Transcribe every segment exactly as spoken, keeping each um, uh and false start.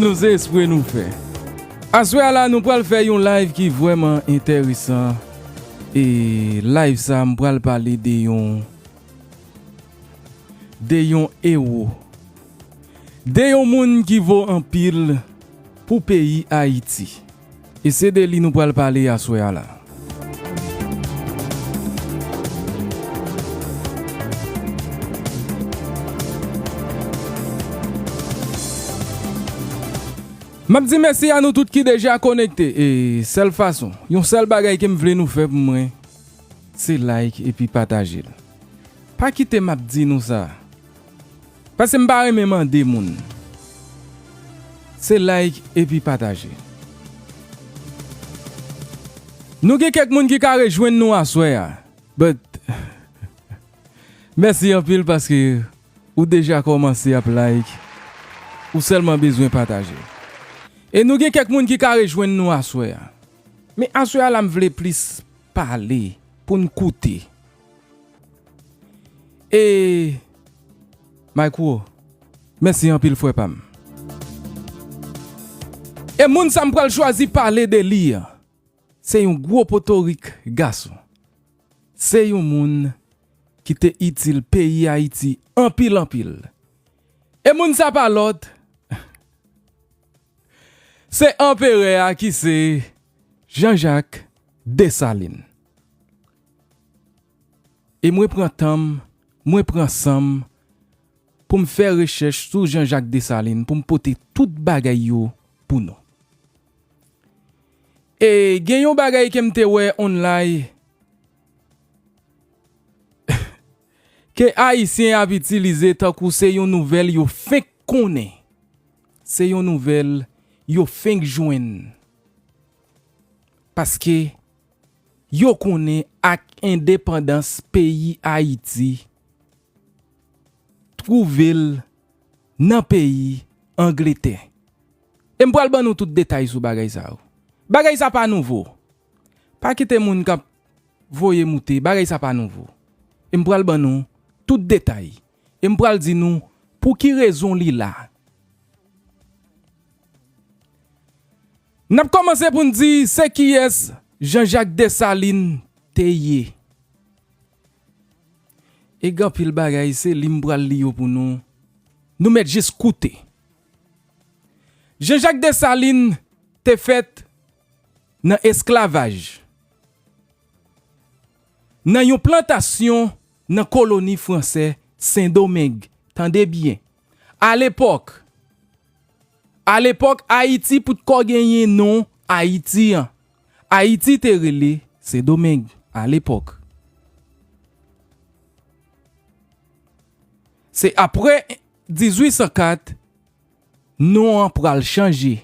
Nou se espre nou fè. Aswè a la, nou pral fè yon live ki vrèman enteresan. E live sa, m pral pale de yon, de yon ewo. De yon moun ki vo anpil pou peyi Ayiti. E se de li nou pral pale aswè a la. M ap di mèsi a nou tout ki deja konekte. E sèl fason, yon sèl bagay ke m vle nou fè pou mwen, se like epi pataje l. Pa kite m ap di nou sa. Paske m pa renmen mande moun. Se like epi pataje. Nou gen kèk moun ki ka rejwenn nou aswè a. But, mèsi anpil paske ou deja kòmanse ap like. Ou sèlman bezwen pataje. E nou gen kèk moun ki ka rejwenn nou aswè a. Men aswè a la, m vle plis pale pou n koute. E Micro, mèsi anpil, frè pa m. E moun sa m pral chwazi pale de li an, se yon gwo potorik gason. Se yon moun ki te itil peyi Ayiti anpil, anpil. E moun sa pa lòt, se anperè a ki se Jean-Jacques Dessalines. E mwen pran tan m, mwen pran san m pou m fè rechèch sou Jean-Jacques Dessalines, pou m pote tout bagay yo pou nou. E gen yon bagay ke m te wè online, ke Ayisyen ap itilize tankou se yon nouvèl yo fenk konnen. Se yon nouvèl yo fenk jwenn. Paske yo konnen ak endepandans peyi Ayiti twouve l nan peyi Angletè. E m pral ban nou tout detay sou bagay sa yo. Bagay sa pa nouvo. Pa kite moun k ap voye moute, bagay sa pa nouvo. E m pral ban nou tout detay. E m pral di nou pou ki rezon li la. N ap kòmanse pou n di se kiyès Jean-Jacques Dessalines te ye. E gen anpil bagay, se li m pral li yo pou nou. Nou mèt jis koute. Jean-Jacques Dessalines te fèt nan esklavaj, nan yon plantasyon nan koloni fransè Sendomeng. Tande byen. Alepòk, alepòk, Ayiti potko genyen non Ayiti an. Ayiti te rele Sendomeng alepòk. Se apre dizuit san kat, non an pral chanje.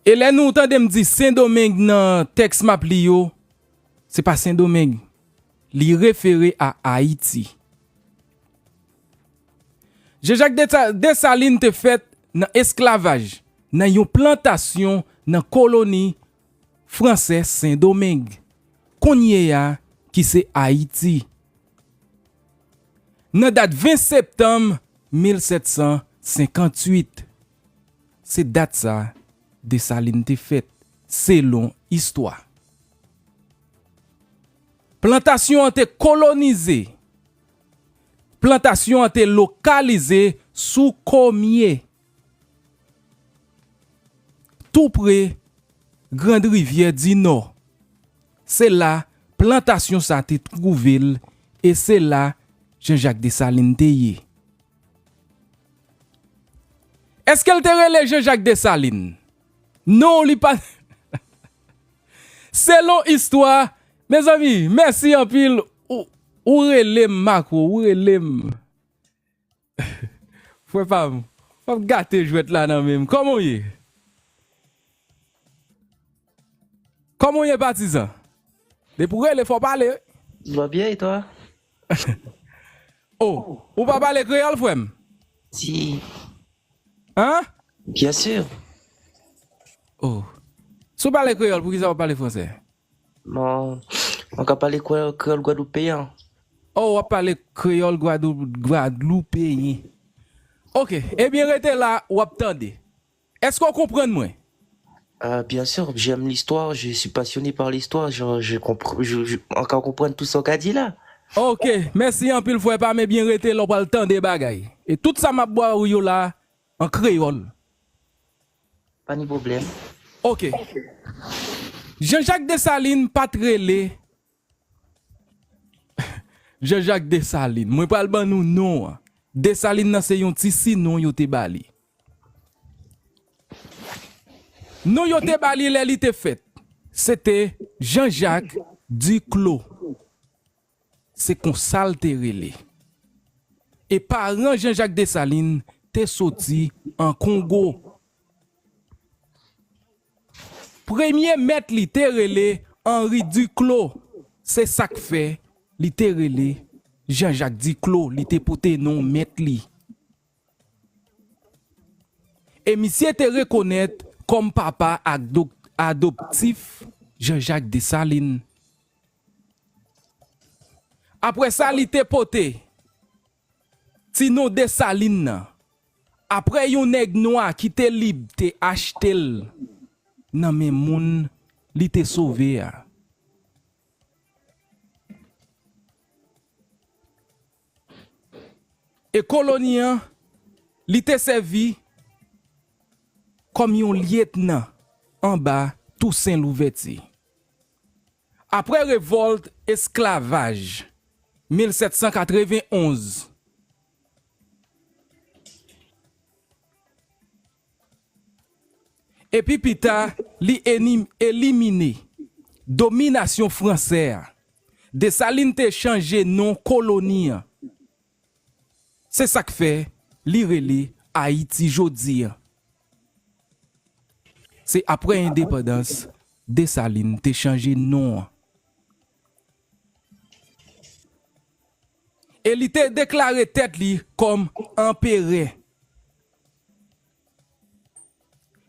E lè nou tande m di Sendomeng nan tèks m ap li yo, se pa Sendomeng. Li refere a Ayiti. Jean-Jacques Deta-, Dessalines te fèt nan esklavaj, nan yon plantasyon nan koloni fransè Sendomeng, kounye a ki se Ayiti, nan dat ven septanm mil sèt san senkantuit. Se dat sa Desalin te fèt, selon istwa. Plantasyon an te kolonize. Plantasyon an te lokalize sou Komye, tou pre Grand Rivière du Nord. Se la plantasyon sa te twouve l e se la Jean-Jacques Dessalines te ye. Èske l te rele Jean-Jacques Dessalines? Non, li pa. Selon istwa, mezanmi, mèsi anpil. Ou, ou rele m, Marco, ou rele m. Frè pa m, w ap gate jwèt la nan men m. Kòman w ye? Kòman w ye, patizan? Depi w rele, fò w pale, wi. Je vais bien, et toi? Oh, ou pa pale kreyòl, frè m? Si. Hein? Bien sûr. Oh. Si w pale kreyòl, poukisa w pale fransè? Bon, mwen ka pale kwe-, kreyòl gwadloupeyen. Oh, w ap pale kreyòl gwadou-, gwadloupeyen. Ok, ebyen rete la, w ap tande. Èske w konprann mwen? Euh, bien sûr, j'aime l'histoire, je suis passionné par l'histoire, je, je, compr- je, je, an ka konprann tout sa w ka di la. Ok, mèsi anpil frè pa m, ebyen rete la w pral tande bagay. E tout sa m ap ba ou yo la an kreyòl. Pa ni pwoblèm. Ok. Jean-Jacques Dessalines pa t rele Jean-Jacques Dessalines. Mwen pral ban nou non an. Dessalines nan se yon ti sinon yo te ba li. Non yo te ba li lè li te fèt, se te Jean-Jacques Duclos. Se konsa l te rele. E paran Jean-Jacques Dessalines te soti an Kongo. Premye mèt li te rele Henri Duclos. Se sa k fè li te rele Jean-Jacques Duclos, li te pote non mèt li. E misye te rekonèt kòm papa adoptif Jean-Jacques Dessalines. Apre sa, li te pote ti non Desalin nan. Apre yon nèg nwa ki te lib te achte l nan men moun li te sove a. E koloni an, li te sèvi kòm yon lyetnan anba Tousen Louvèti. Apre revòlt esklavaj mil sèt san katreven onz, epi pita li elimine dominasyon fransè a, Desalin te chanje non koloni an. Se sa k fè li rele Ayiti jodi an. Se apre endepandans Desalin te chanje non an. E li te deklare tèt li kòm anperè.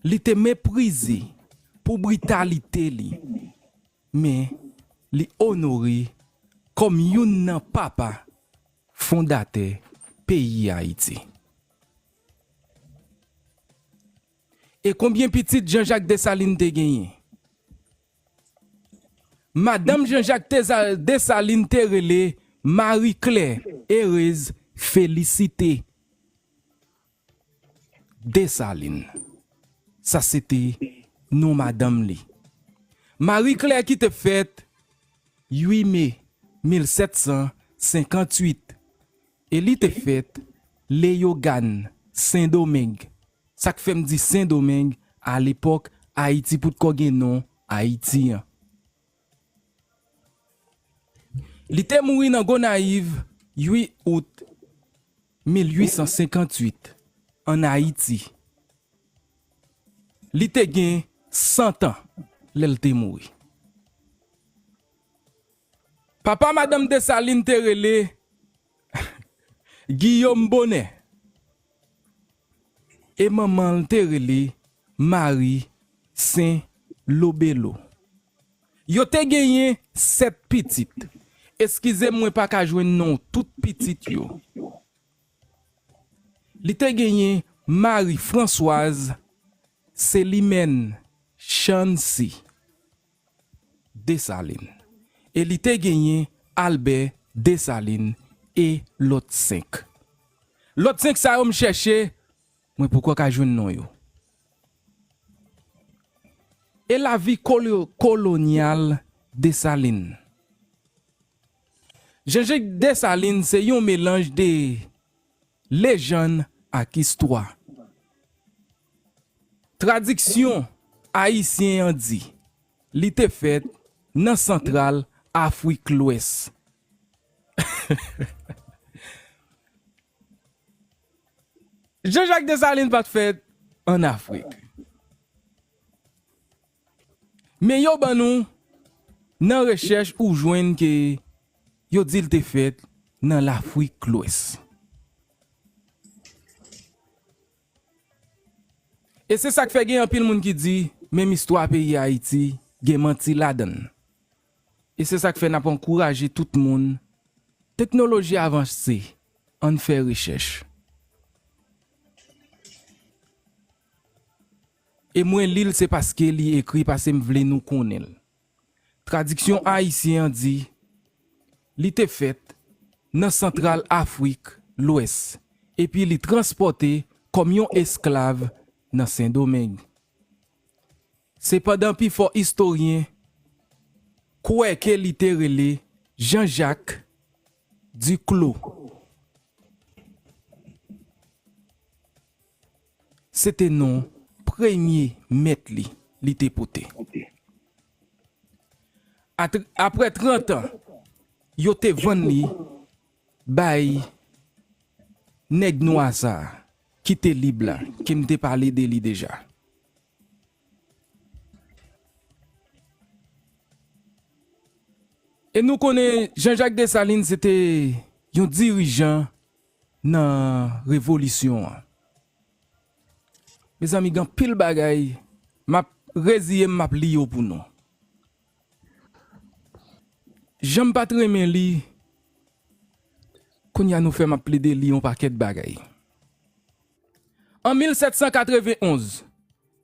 Li te meprize pou britalite li, men li onore kòm youn nan papa fondatè peyi Ayiti. E konbyen pitit Jean-Jacques Dessalines te genyen? Madanm Jean-Jacques Dessalines te rele Marie Claire Heureuse Félicité Dessalines. Sa se te non madanm li. Marie Claire ki te fèt uit me mil sèt san senkanntuit e li te fèt Leyogàn, Sendomeng. Sa k fè m di Sendomeng, alepòk Ayiti potko gen non Ayiti an. Li te mouri nan Gonayiv uit out mil uit san senkanntuit, ann Ayiti. Li te gen san tan lè l te mouri. Papa madanm Desalin te rele Guillaume Bonnet e manman l te rele Marie Saint Lobelo. Yo te genyen sèt pitit. Eskize m, mwen pa ka jwenn non tout pitit yo. Li te genyen Marie Françoise Célimène Chancy Dessalines. E li te genyen Albert Dessalines e lòt senk. Lòt senk sa yo m chèche, mwen poko ka jwenn non yo. E lavi kolo- kolonyal Desalin. Jean-Jacques Dessalines se yon melanj de lejann ak istwa. Tradiksyon ayisyen an di li te fèt nan Santral Afrik Lwès. Jean-Jacques Dessalines pa t fèt ann Afrik. Men yo ban nou nan rechèch ou jwenn ke yo di l te fèt nan Lafrik Lwès. E se sa k fè gen anpil moun ki di menm istwa peyi Ayiti gen manti ladan l. E se sa k fè n ap ankouraje tout moun, teknoloji avanse, ann fè rechèch. E mwen li l se paske li ekri, paske m vle nou konnen l. Tradiksyon ayisyen an di li te fèt nan Santral Afrik Lwès, epi li transpòte kòm yon esklav nan Sendomeng. Sepandan, pifò istoryen kwè ke li te rele Jean-Jacques Duclos. Se te non premye mèt li, li te pote. Atre-, apre trant an, yo te vann li bay nèg nwa sa a ki te lib la, ke m te pale de li deja. E nou konnen Jean-Jacques Dessalines se te yon dirijan nan revolisyon an. Mezanmi, gen anpil bagay, m ap reziye m, m ap li yo pou nou. Jan m pa t renmen li, kounye a nou fè m ap plede li yon pakèt bagay. An mil sèt san katrevenn onz,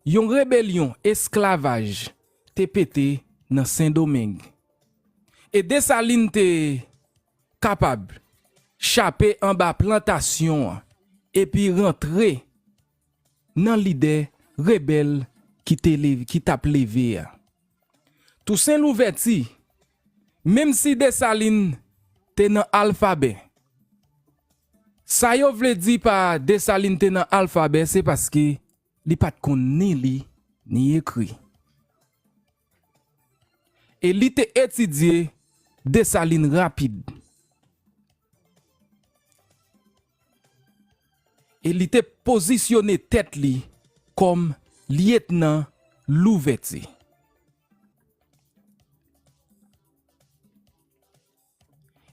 yon rebelyon esklavaj te pete nan Sendomeng. E Desalin te kapab chape anba plantasyon an epi rantre nan lidè rebèl ki te leve, ki t ap leve a. Tousen Louvèti, menm si Desalin te nan alfabè, sa yo vle di pa Desalin te nan alfabè, se paske li pa t konn ni li, ni ekri. E li te etidye Desalin rapid. E li te pozisyone tèt li kòm lyetnan Louvèti.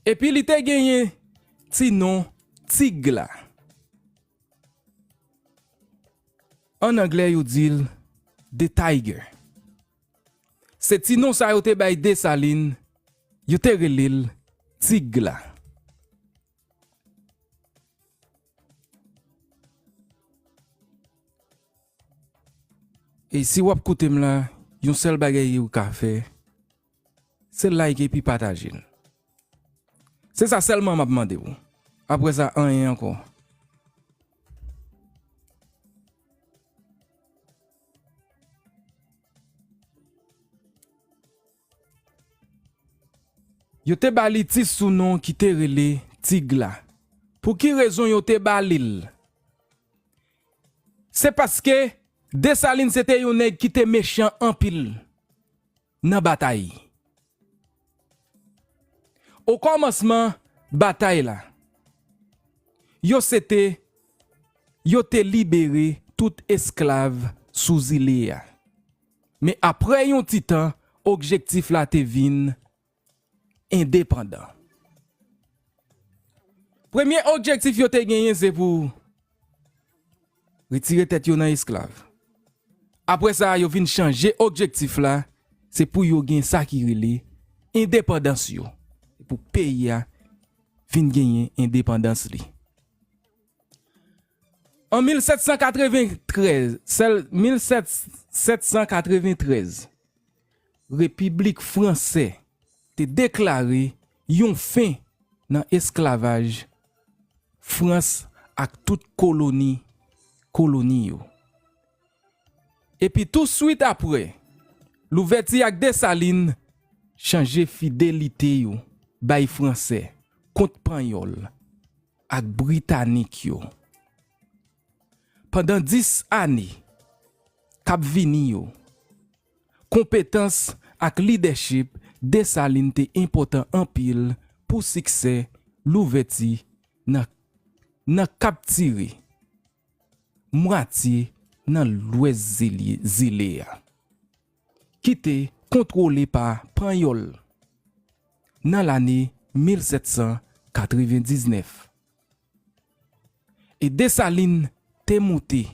Epi li te genyen ti non Tig la. An anglè, yo di l The Tiger. Se ti non sa yo te bay Desalin, yo te rele l Tig la. E si w ap koute m la, yon sèl bagay ou ka fè, se like epi pataje l. Se sa sèlman m ap mande w. Apre sa, anyen ankò. Yo te ba li ti sounon ki te rele Tig la. Pou ki rezon yo te ba li l? Se paske Desalin se te yon nèg ki te mechan anpil nan batay. Okòmansman batay la, yo se te, yo te libere tout esklav sou zile a. Men apre yon ti tan, objektif la te vin endepandan. Premye objektif yo te genyen se pou retire tèt yo nan esklav. Apre sa, yo vin chanje objektif la, se pou yo gen sa ki rele endepandans yo. Se pou peyi a vin genyen endepandans li. An mil sèt san katreventrèz, sèl mil sèt san katreventrèz, Repiblik Fransè te deklare yon fen nan esklavaj Frans ak tout koloni, koloni yo. Epi touswit apre, Louvèti ak Desalin chanje fidelite yo bay Fransè kont Panyòl ak Britanik yo. Pandan dis ane k ap vini yo, konpetans ak lidèchip Desalin te enpòtan anpil pou siksè Louvèti nan, nan kaptire mwatye nan lwès zile, zile a, ki te kontwole pa Panyòl nan lane mil sèt san katrevendiznèf. E Desalin te moute.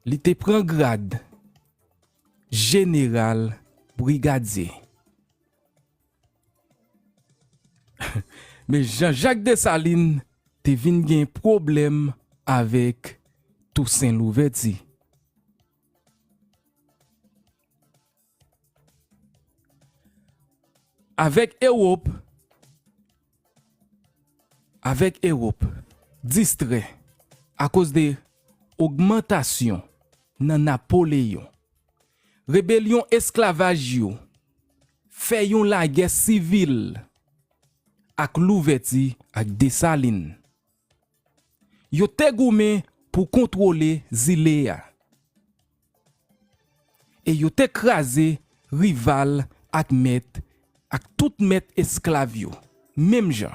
Li te pran grad jeneral brigadye. Men Jean-Jacques Dessalines te vin gen pwoblèm avèk Tousen Louvèti. Avèk Ewòp, avèk Ewòp distrè akoz de ogmantasyon nan Napoleyon, rebelyon esklavaj yo fè yon lagè sivil ak Louvèti ak Desalin. Yo te goumen pou kontwole zile a. E yo te kraze rival ak mèt, ak tout mèt esklav yo, menm jan.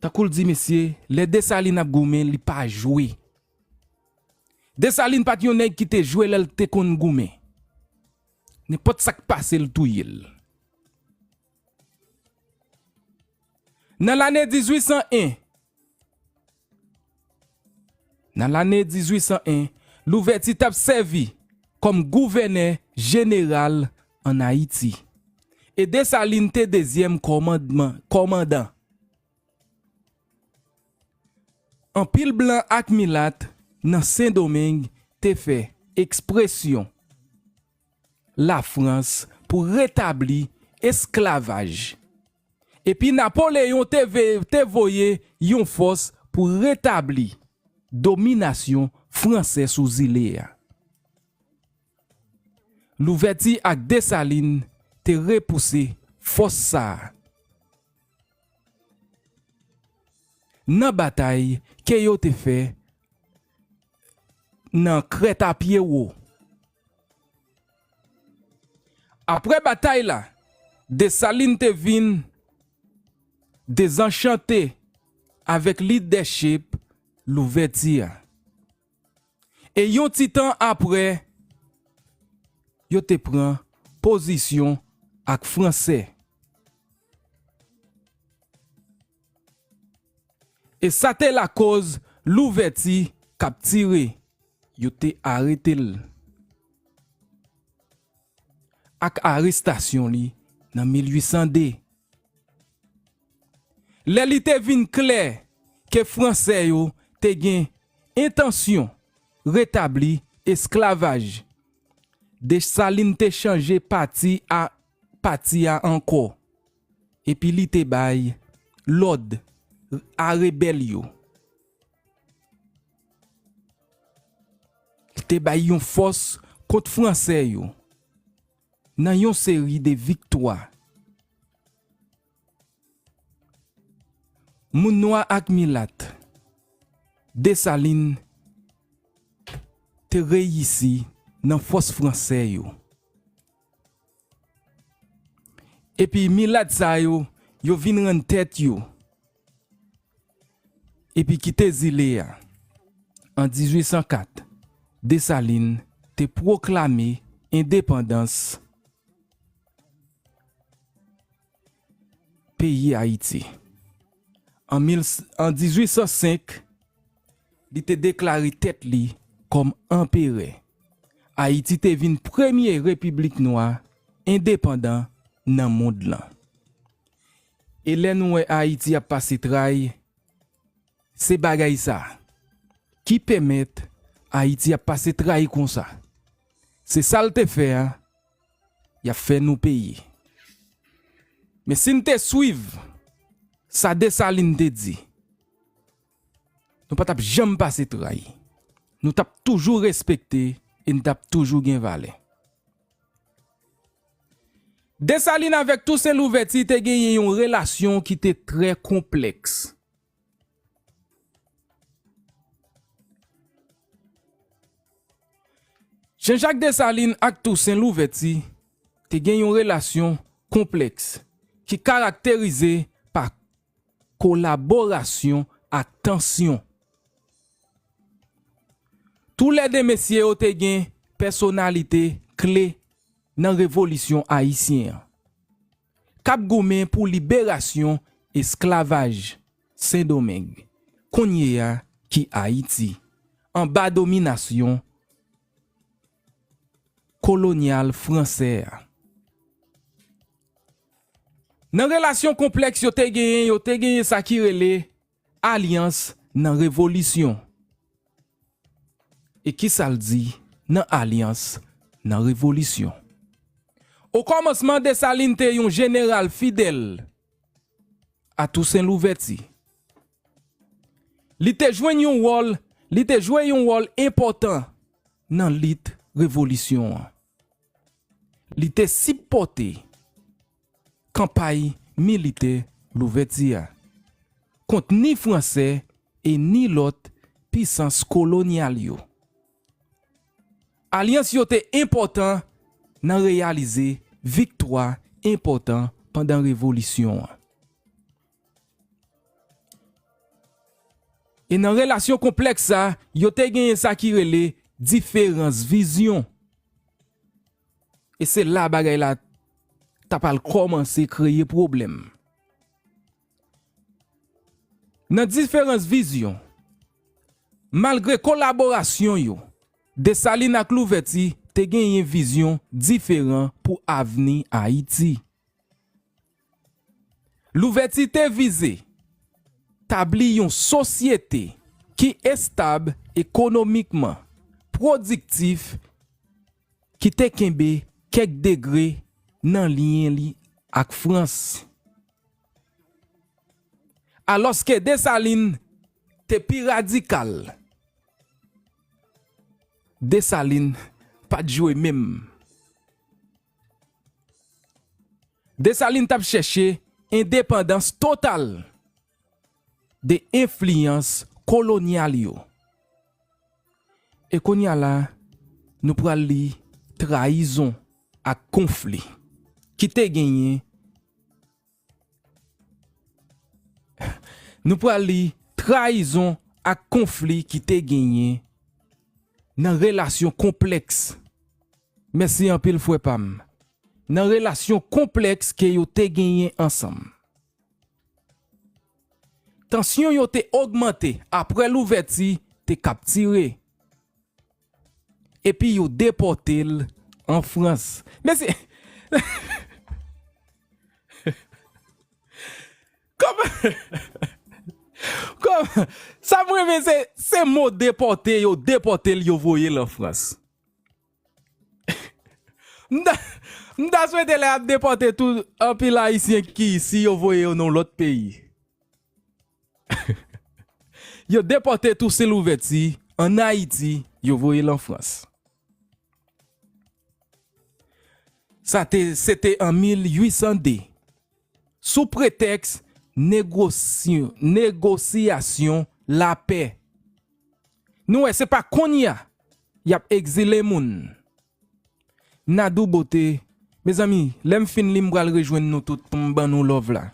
Tankou l di mesye, lè Desalin ap goumen, li pa jwe. Desalin pa t yon nèg ki te jwe lè l te konn goumen. Nenpòt sa k pase l touye l. Nan lane dizuit san en, nan lane dizuit san en, Louvèti t ap sèvi kòm gouvènè jeneral ann Ayiti, e Desalin te dezyèm kòmandman, kòmandan. Anpil blan ak milat nan Sendomeng te fè ekspresyon Lafrans pou retabli esklavaj. Epi Napoleyon te ve-, te voye yon fòs pou retabli dominasyon fransè sou zile a. Louvèti ak Desalin te repouse fòs sa a nan batay ke yo te fè nan Krèt a Pyewo. Apre batay la, Desalin te vin dezanchante avèk lidèchip Louvèti a. E yon ti tan apre, yo te pran pozisyon ak Fransè. E sa te lakòz Louvèti kaptire, yo te arete l ak arestasyon li nan mil uit san de. Lè li te vin klè ke Fransè yo te gen entansyon retabli esklavaj, Desalin te chanje pati a, pati a ankò, epi li te bay lòd a rebèl yo. Li te bay yon fòs kont Fransè yo nan yon seri de viktwa. Moun nwa ak milat, Desalin te reyisi nan fòs fransè yo. Epi milat sa yo, yo vin rann tèt yo. Epi kite zile a. An dizuit san kat, Desalin te pwoklame endepandans peyi Ayiti. An mil, an dizuit san senk, li te deklare tèt li kòm anperè. Ayiti te vin premye repiblik nwa endepandan nan mond lan. E lè nou wè Ayiti ap pase tray, se bagay sa ki pèmèt Ayiti ap pase tray konsa. Se sa l te fè a, y ap fè nou peye. Men si n te swiv sa Desalin te di, nou pa t ap janm pase tray. Nou t ap toujou respekte e n t ap toujou gen valè. Desalin avèk Tousen Louvèti te genyen yon relasyon ki te trè konplèks. Jean-Jacques Dessalines ak Tousen Louvèti te gen yon relasyon konplèks ki karakterize pa kolaborasyon ak tansyon. Toulède mesye yo te gen pèsonalite kle nan revolisyon ayisyen an, k ap goumen pou liberasyon esklavaj Sendomeng, kounye a ki Ayiti, anba dominasyon kolonyal fransè a. Nan relasyon konplèks yo te genyen, yo te genyen sa ki rele alyans nan revolisyon. E kisa l di nan alyans nan revolisyon? Okòmansman, Desalin te yon jeneral fidèl a Tousen Louvèti. Li te jwenn yon wòl, li te jwe yon wòl enpòtan nan lit revolisyon an. Li te sipòte kanpay militè Louvèti a kont ni Fransè e ni lòt pisans kolonyal yo. Alyans yo te enpòtan nan reyalize viktwa enpòtan pandan revolisyon an. E nan relasyon konplèks sa, yo te genyen sa ki rele diferans vizyon. E se la bagay la t ap al kòmanse kreye pwoblèm. Nan diferans vizyon, malgre kolaborasyon yo, Desalin ak Louvèti te genyen vizyon diferan pou avni Ayiti. Louvèti te vize tabli yon sosyete ki estab ekonomikman, pwodiktif, ki te kenbe kèk degre nan lyen li ak Frans. Alòske Desalin te pi radikal, Desalin pa t jwe menm. Desalin t ap chèche endepandans total de enfliyans kolonyal yo. E kounye a la, nou pral li trayizon ak konfli ki te genyen. Nou pral li trayizon ak konfli ki te genyen nan relasyon konplèks. Mèsi anpil, frè pa m. Nan relasyon konplèks ke yo te genyen ansanm. Tansyon yo te ogmante apre Louvèti te kaptire. Epi yo depòte l an Frans. Men se, kòman, kòman, sa m renmen se, se mo depòte, yo depòte l, yo voye l an Frans. M ta, m ta swete lè y ap depòte tout anpil Ayisyen ki isi, yo voye yo nan yon lòt peyi. Yo depòte Tousen Louvèti ann Ayiti, yo voye l an Frans. Sa te, se te an mil uit san de, sou pretèks negosy-, negosyasyon lapè. Nou wè, se pa kounye a y ap egzile moun. Nadou Bote, mezanmi, lè m fin li, m pral rejwenn nou tout pou m ban nou love la.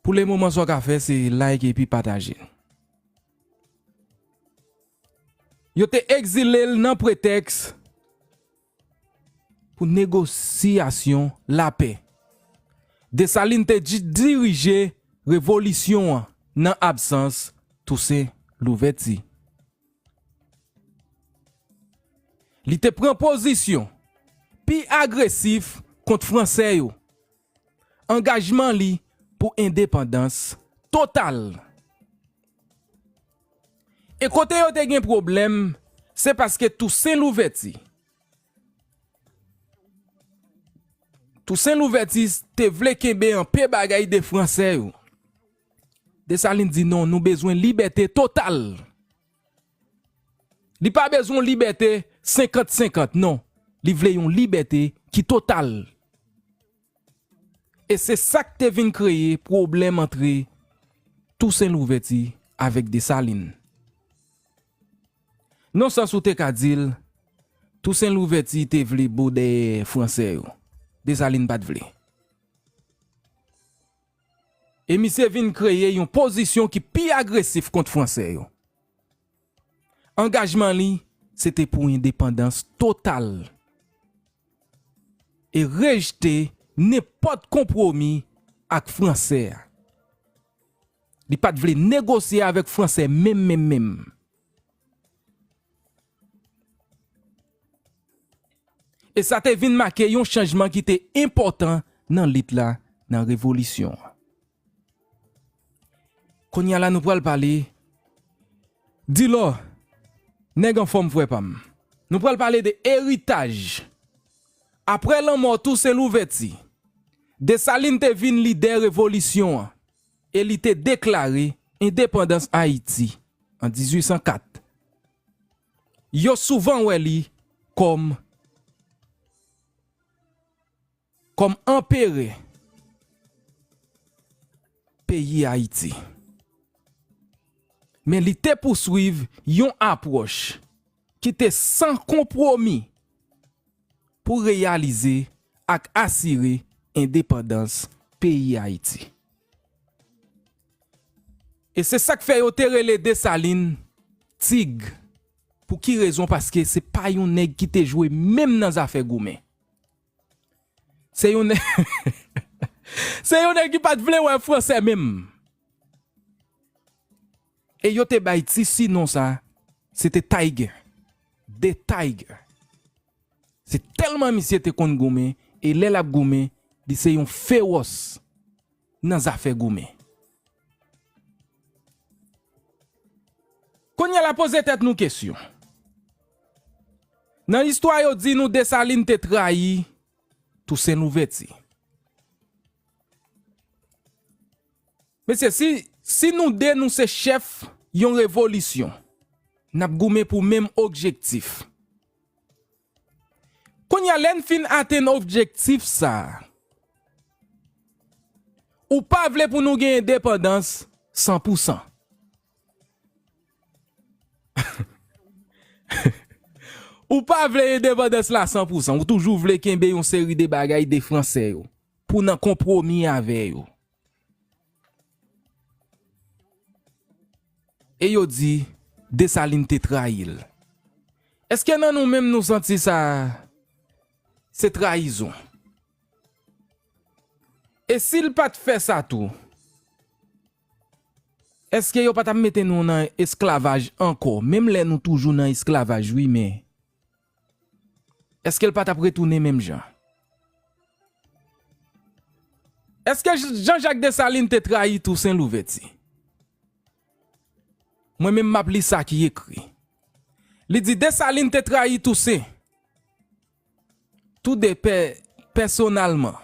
Pou le moman, sa w ka fè, se like epi pataje. Yo te egzile l nan pretèks pou negosyasyon lapè. Desalin te di-, dirije revolisyon an nan absans Tousen Louvèti. Li te pran pozisyon pi agresif kont Fransè yo. Angajman li pou endepandans total. E kote yo te gen pwoblèm, se paske Tousen Louvèti, Tousen Louvèti te vle kenbe anpe bagay de Fransè yo. Desalin di non, nou bezwen libète total. Li pa bezwen libète senkant senkant, non. Li vle yon libète ki total. E se sa k te vin kreye pwoblèm antre Tousen Louvèti avèk Desalin. Nan sans ou te ka di l, Tousen Louvèti te vle bo dèyè Fransè yo. Desalin pa t vle. E misye vin kreye yon pozisyon ki pi agresif kont Fransè yo. Angajman li, se te pou endepandans total e rejte nenpòt konpwomi ak Fransè a. Li pa t vle negosye avèk Fransè menm, menm, menm. E sa te vin make yon chanjman ki te enpòtan nan lit la, nan revolisyon an. Kounye a la, nou pral pale Dilò, nèg anfòm, frè pa m. Nou pral pale de eritaj. Apre lanmò Tousen Louvèti, Desalin te vin lidè revolisyon an e li te deklare endepandans Ayiti an dizuit san kat. Yo souvan wè li kòm, kòm anperè peyi Ayiti. Men li te pouswiv yon apwòch ki te san konpwomi pou reyalize ak asire endepandans peyi Ayiti. E se sa k fè yo te rele Desalin Tig. Pou ki rezon? Paske se pa yon nèg ki te jwe menm nan zafè goumen. Se yon nèg, se yon nèg ki pa t vle wè fransè menm. E yo te bay ti sinon sa, se te Tiger. The Tiger. Se tèlman misye te konn goumen, e lè l ap goumen, li se yon fewòs nan zafè goumen. Kounye a la, poze tèt nou kesyon. Nan istwa, yo di nou Desalin te trayi Tousen Louvèti. Mesye, si, si nou de nou se chèf yon revolisyon, n ap goumen pou menm objektif. Kounye a, lè n fin atenn objektif sa a, ou pa vle pou nou gen endepandans san pou san. Ou pa vle endepandans la san pou san. Ou toujou vle kenbe yon seri de bagay de fransè yo pou nan konpwomi avè yo. E yo di Desalin te trayi l. Èske nan nou menm nou santi sa se trayizon? E si l pa t fè sa tou, èske yo pa t ap mete nou nan esklavaj ankò? Menm lè nou toujou nan esklavaj, wi, men èske l pa t ap retounen menm jan? Èske J-, Jean-Jacques Dessalines te trayi Tousen Louvèti? Mwen menm, m ap li sa ki ekri. Li di Desalin te trayi Tousen, tou de pè-, pèsonalman,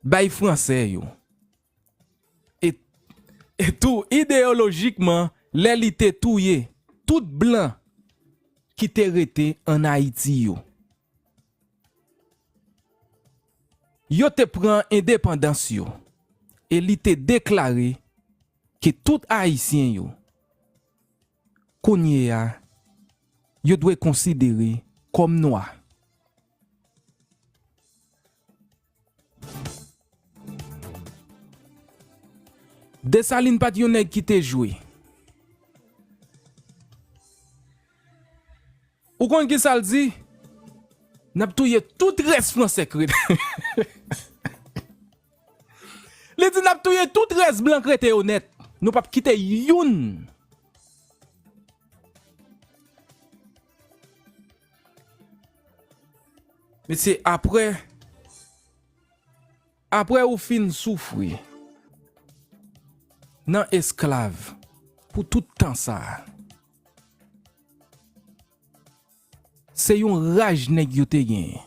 bay fransè yo. E, e tou ideyolojikman, lè li te touye tout blan ki te rete ann Ayiti yo. Yo te pran endepandans yo, e li te deklare ke tout Ayisyen yo, kounye a, yo dwe konsidere kòm nwa. Desalin pa t yon nèg ki te jwe. Ou konn ki sa l di? N ap touye tout rès fransè k rete. Li di n ap touye tout rès blan k rete yo nèt. Nou p ap kite youn. Mesye, apre, apre ou fin soufri nan esklav pou tout tan sa a, se yon raj nèg yo te genyen.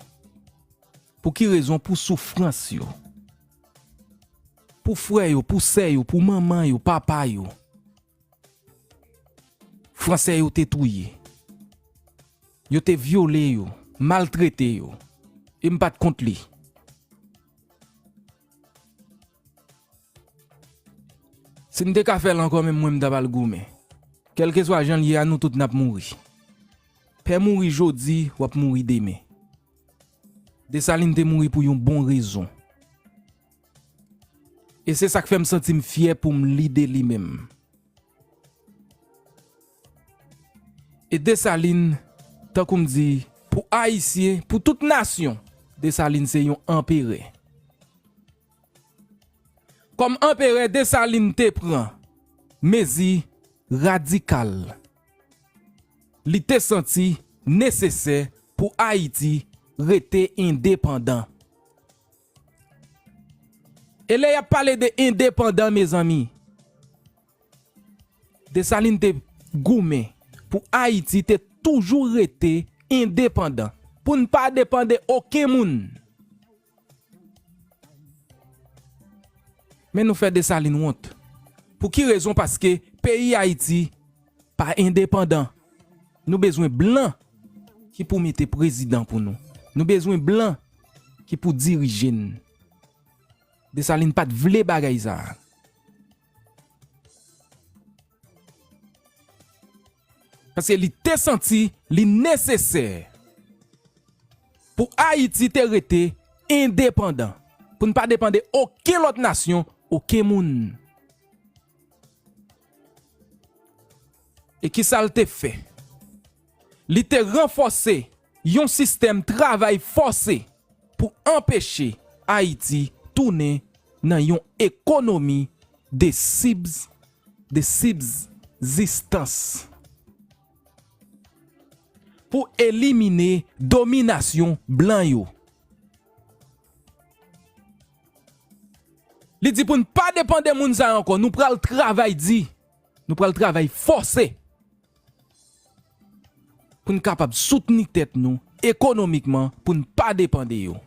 Pou ki rezon? Pou soufrans yo. Pou frè yo, pou sè yo, pou manman yo, papa yo. Fransè yo te touye. Yo te vyole yo, maltrete yo. E m pa t kont li. Si m te ka fè l ankò, menm mwen, m t ap al goumen. Kèlkeswa jan l ye a, nou tout n ap mouri. Pè mouri jodi, w ap mouri demen. Desalin te mouri pou yon bon rezon. E se sa k fè m santi m fyè pou m li de li menm. E Desalin, tankou m di, pou Ayisyen, pou tout nasyon, Desalin se yon anperè. Kòm anperè, Desalin te pran mezi radikal li te santi nesesè pou Ayiti rete endepandan. E lè y ap pale de endepandan, mezanmi, Desalin te goumen pou Ayiti te toujou rete endepandan. pou n pa depann de okenn moun. Men nou fè Desalin wont. Pou ki rezon? Paske peyi Ayiti pa endepandan. Nou bezwen blan ki pou mete prezidan pou nou. Nou bezwen blan ki pou dirije n. Desalin pa t vle bagay sa a. Paske li te santi li nesesè pou Ayiti te rete endepandan, pou n pa depann de okenn lòt nasyon, okenn moun. E kisa l te fè? Li te ranfòse yon sistèm travay fòse pou anpeche Ayiti tounen nan yon ekonomi de sibs-, de sibzistans, pou elimine dominasyon blan yo. Li di pou n pa depann de moun sa yo ankò, nou pral travay di, nou pral travay fòse pou n kapab soutni tèt nou ekonomikman, pou n pa depann de yo.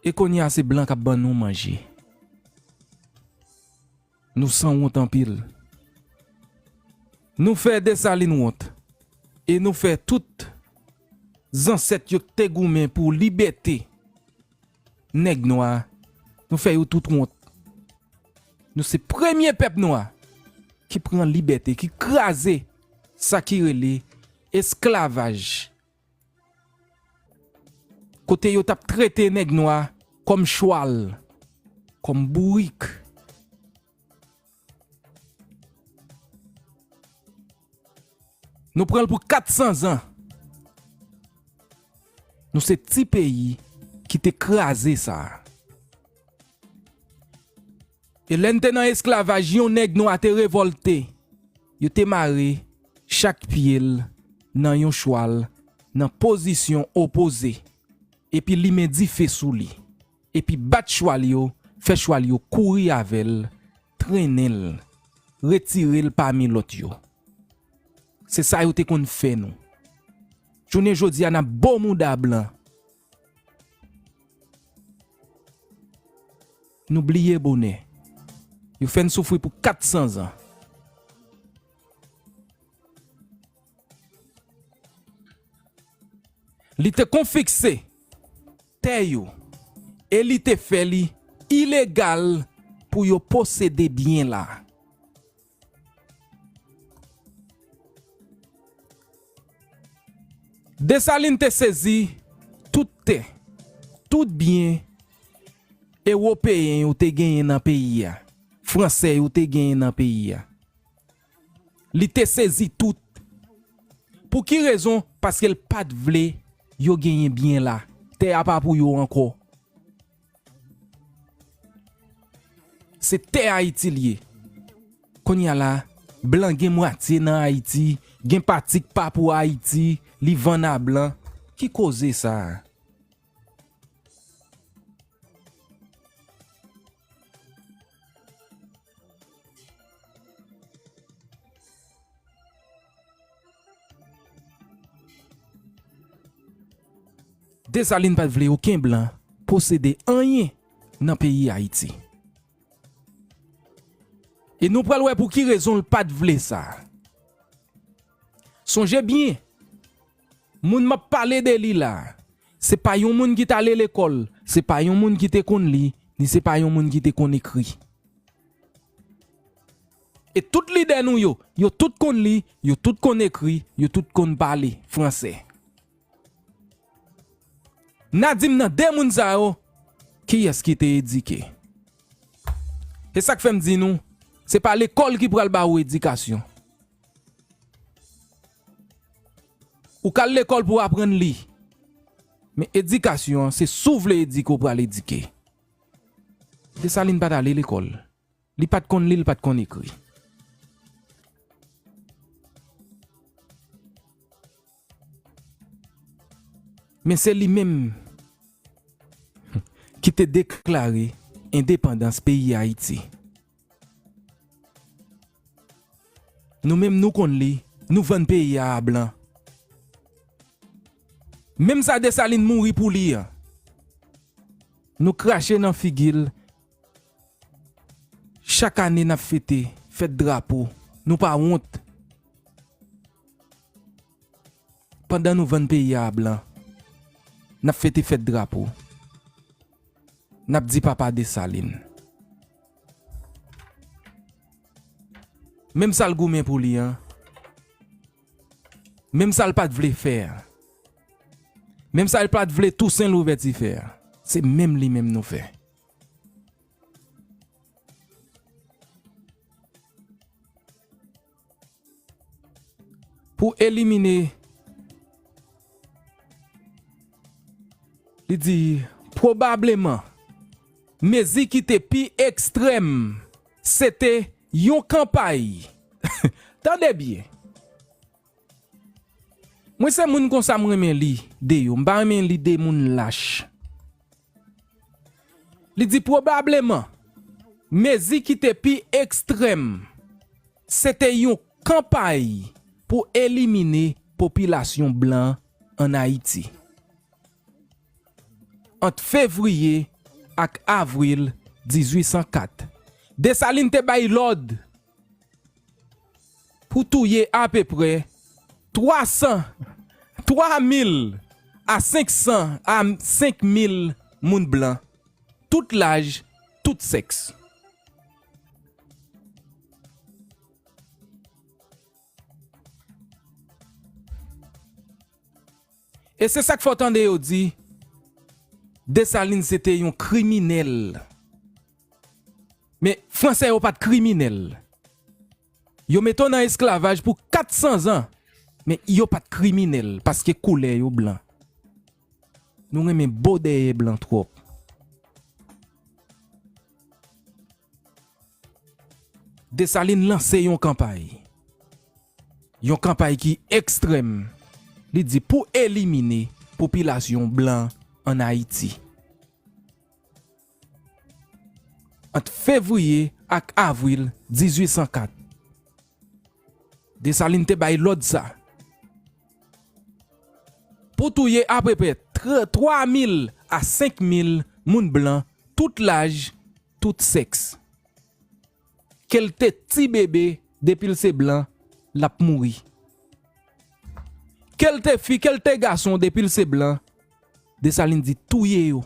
E kounye a se blan k ap ban nou manje. Nou sanwont anpil. Nou fè Desalin wont. E nou fè tout zansèt yo k te goumen pou libète nèg nwa, nou fè yo tout wont. Nou se premye pèp nwa ki pran libète, ki kraze sa ki rele esklavaj. Kote yo t ap trete nèg nwa kòm chwal, kòm bourik. Nou pran l pou kat san zan. Nou se ti peyi ki te kraze sa a. E lè n te nan esklavaj, yon nèg nwa te revòlte. Yo te mare chak pye l nan yon chwal nan pozisyon opoze, epi limen dife sou li, epi bat chwal yo, fè chwal yo kouri avè l, trennen l, retire l pami lòt yo. Se sa yo te konn fè nou. Jounen jodi a, n ap bo mouda blan. Nou bliye bonè. Yo fè n soufri pou kat san zan. Li te konfiske tè yo e li te fè li ilegal pou yo posede byen la. Desalin te sezi tout tè, tout byen ewopeyen yo te genyen nan peyi a, fransè yo te genyen nan peyi a. Li te sezi tout. Pou ki rezon? Paske l pa t vle yo genyen byen la. Tè a pa pou yo ankò. Se tè Ayiti l ye. Kounye a la, blan gen mwatye nan Ayiti, gen pati k pa pou Ayiti, li vann a blan. Ki koze sa a? Desalin pa t vle okenn blan posede anyen nan peyi Ayiti. E nou pral wè pou ki rezon l pa t vle sa. Sonje byen, moun m ap pale de li la, se pa yon moun ki t ale lekòl, se pa yon moun ki te konn li, ni se pa yon moun ki te konn ekri. E tout lidè nou yo, yo tout konn li, yo tout konn ekri, yo tout konn pale fransè. N a di m nan de moun sa yo, kiyès ki te edike? Se sa k fè m di nou, se pa lekòl ki pral ba ou edikasyon. Ou k al lekòl pou w aprann li. Men edikasyon an, se si w vle edike, w pral edike. Desalin pa t ale lekòl. Li pa t konn li, li pa t konn ekri. Men se li menm ki te deklare endepandans peyi Ayiti. Nou menm nou konn li, nou vann peyi a a blan. Menm sa Desalin mouri pou li an, nou krache nan figi l. Chak ane n ap fete fèt drapo, nou pa wont. Pandan nou vann peyi a a blan, n ap fete fèt drapo. N ap di papa Desalin. Menm sa l goumen pou li an, menm sa l pa t vle fè a, menm sa l pa t vle Tousen Louvèti fè a, se menm li menm nou fè. Pou elimine, li di, pwobableman, mezi ki te pi ekstrèm, se te yon kanpay. Tande byen. Mwen se moun konsa m renmen li de yo. M pa renmen li de moun lach. Li di pwobableman, mezi ki te pi ekstrèm, se te yon kanpay pou elimine popilasyon blan an Ayiti. Ant fevriye ak avril dizuit san kat, Desalin te bay lòd pou touye apeprè twa san, twa mil a senk san a senk mil moun blan, tout laj, tout sèks. E se sa k fè w tande yo di, Desalin se te yon kriminèl. Men, Fransè yo pa t kriminèl. Yo mete w nan esklavaj pou kat san zan, men yo pa t kriminèl, paske koulè yo blan. Nou renmen bo dèyè blan twòp. Desalin lanse yon kanpay. Yon kanpay ki ekstrèm, li di, pou elimine popilasyon blan an Ayiti. Ant fevriye ak avril dizuit san kat, Desalin te bay lòd sa. Pou touye apeprè tr-, twa mil a senk mil moun blan, tout laj, tout sèks. Ke l te ti bebe, depi l se blan, l ap mouri. Ke l te fi, ke l te gason, depi l se blan, Desalin di touye yo.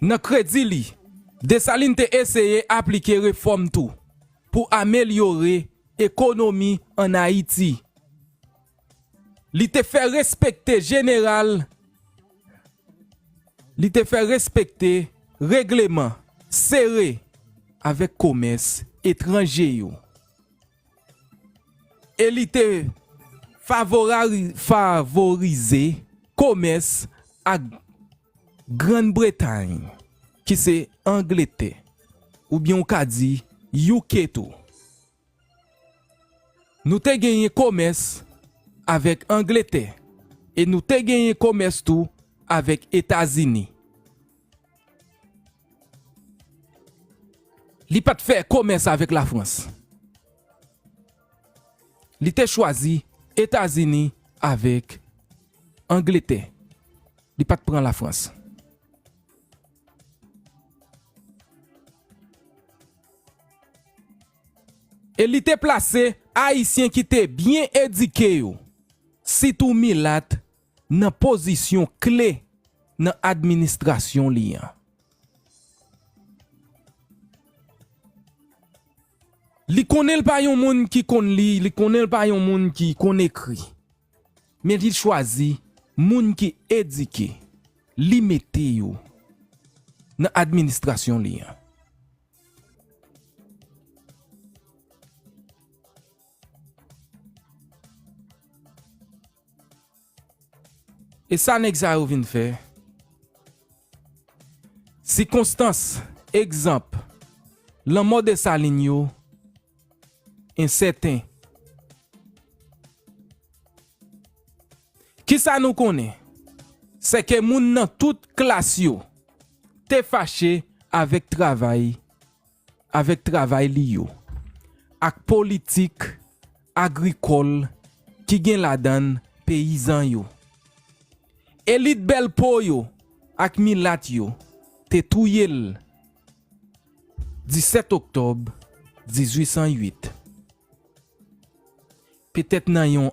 Nan kredi li, Desalin te eseye aplike refòm tou pou amelyore ekonomi ann Ayiti. Li te fè respekte jeneral, li te fè respekte regleman sere avèk komès etranje yo. E li te favorari-, favorize komès ak Grann Bretay, ki se Angletè, oubyen w ka di U K tou. Nou te genyen komès avèk Angletè, e nou te genyen komès tou avèk Etazini. Li pa t fè komès avèk Lafrans. Li te chwazi Etazini avèk Angletè. Li pa t pran Lafrans. E li te plase Ayisyen ki te byen edike yo, sitou milat, nan pozisyon kle nan administrasyon li an. Li konnen l pa yon moun ki konn li, li konnen l pa yon moun ki konn ekri. Men li chwazi moun ki edike, li mete yo nan administrasyon li an. E sa nèg sa yo vin fè? Sikonstans, egzanp, lanmò Desalin yo ensèten. Kisa nou konnen? Sèke moun nan tout klas yo te fache avèk travay, avèk travay li yo, ak politik agrikòl ki gen ladan l peyizan yo. Elit bèl po yo ak milat yo te touye l disèt oktòb dizuit san uit, petèt nan yon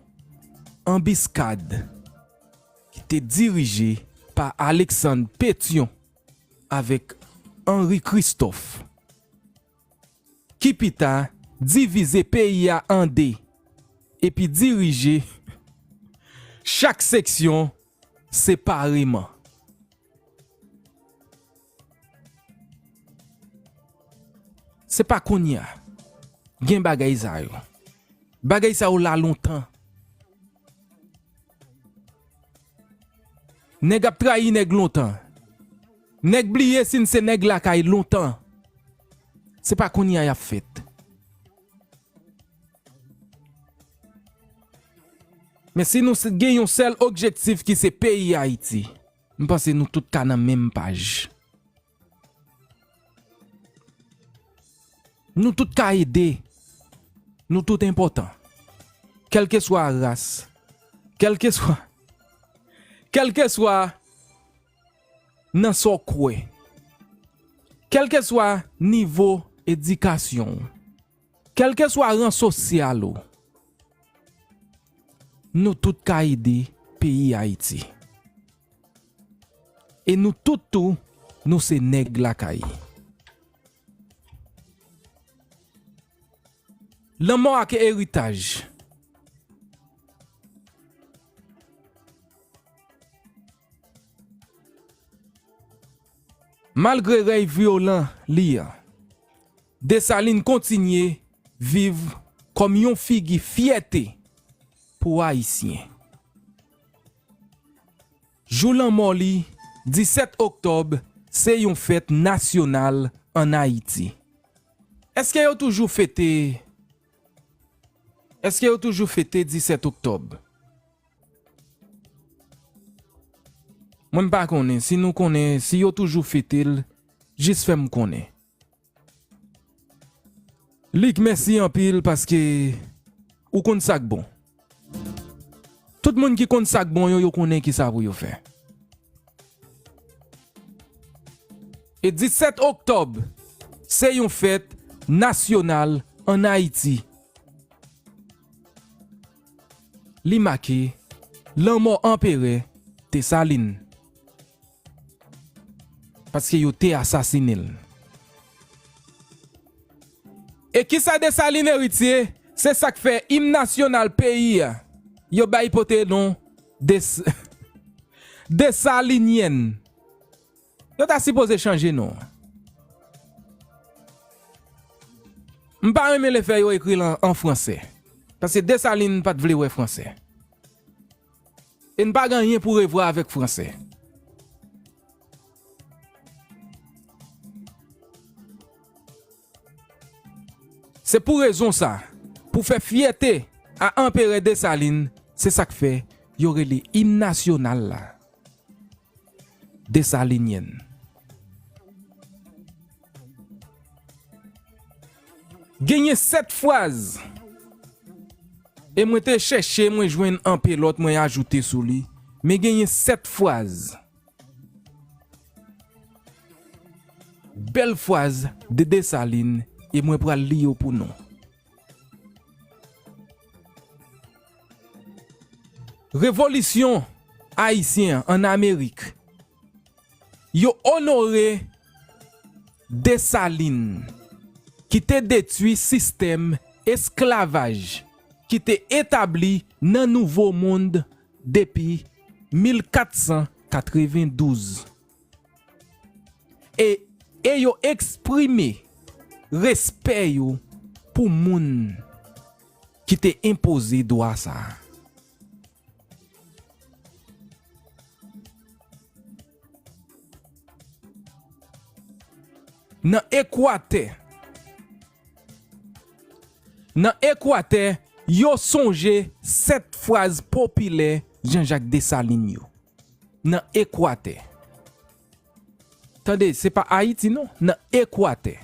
anbiskad ki te dirije pa Aleksann Petyon avèk Anri Kristòf, ki pita divize peyi a an de epi dirije chak seksyon separeman. Se pa kounye a gen bagay sa yo. Bagay sa yo la lontan. Nèg ap trayi nèg lontan. Nèg bliye si n se nèg lakay lontan. Se pa kounye a y ap fèt. Men si nou s- gen yon sèl objektif ki se peyi Ayiti, m panse nou tout ka nan menm paj. Nou tout ka ede. Nou tout enpòtan. Kèlkeswa ras, kèlkeswa, kèlkeswa nan sa w kwè, kèlkeswa nivo edikasyon w, kèlkeswa ran sosyal ou, nou tout ka ede peyi Ayiti. E nou tout tou, nou se nèg lakay. Lanmò ak eritaj. Malgre rèy vyolan li an, Desalin kontinye viv kòm yon figi fyète pou Ayisyen. Jou lanmò li, disèt oktòb, se yon fèt nasyonal ann Ayiti. Èske yo toujou fete, èske yo toujou fete disèt oktòb? Mwen m pa konnen. Si nou konnen, si yo toujou fete l, jis fè m konnen. Lik, mèsi anpil paske ou konn sa k bon. Tout moun ki konn sa k bon yo, yo konnen kisa pou yo fè. E disèt oktòb, se yon fèt nasyonal ann Ayiti. Li make lanmò Anperè Desalin. Paske yo te asasinen l. E kisa Desalin eritye? Se sa k fè im nasyonal peyi a, yo bay pote non Des-, Desalinyèn. Yo ta sipoze chanje non an. M pa renmen lefè yo ekri l an, an fransè. Paske Desalin pa t vle wè fransè. E n pa gen anyen pou revwa avèk fransè. Se pou rezon sa, pou fè fyète a Anperè Desalin, se sa k fè yo rele im nasyonal la Desalinyèn. Genyen sèt fraz. E mwen te chèche, mwen jwenn anpe lòt, mwen ajoute sou li. Men genyen sèt fraz. Bèl fraz de Desalin, e mwen pral li yo pou nou. Revolisyon ayisyen an ann Amerik, yo onore Desalin, ki te detwi sistèm esklavaj ki te etabli nan Nouvo Mond depi mil kat san katrevendouz. E, e yo eksprime respè yo pou moun ki te enpoze dwa sa a. Nan Ekwatè, nan Ekwatè, yo sonje sèt fraz popilè Jean-Jacques Dessalines yo. nan Ekwatè. Tande, se pa Ayiti non, nan Ekwatè.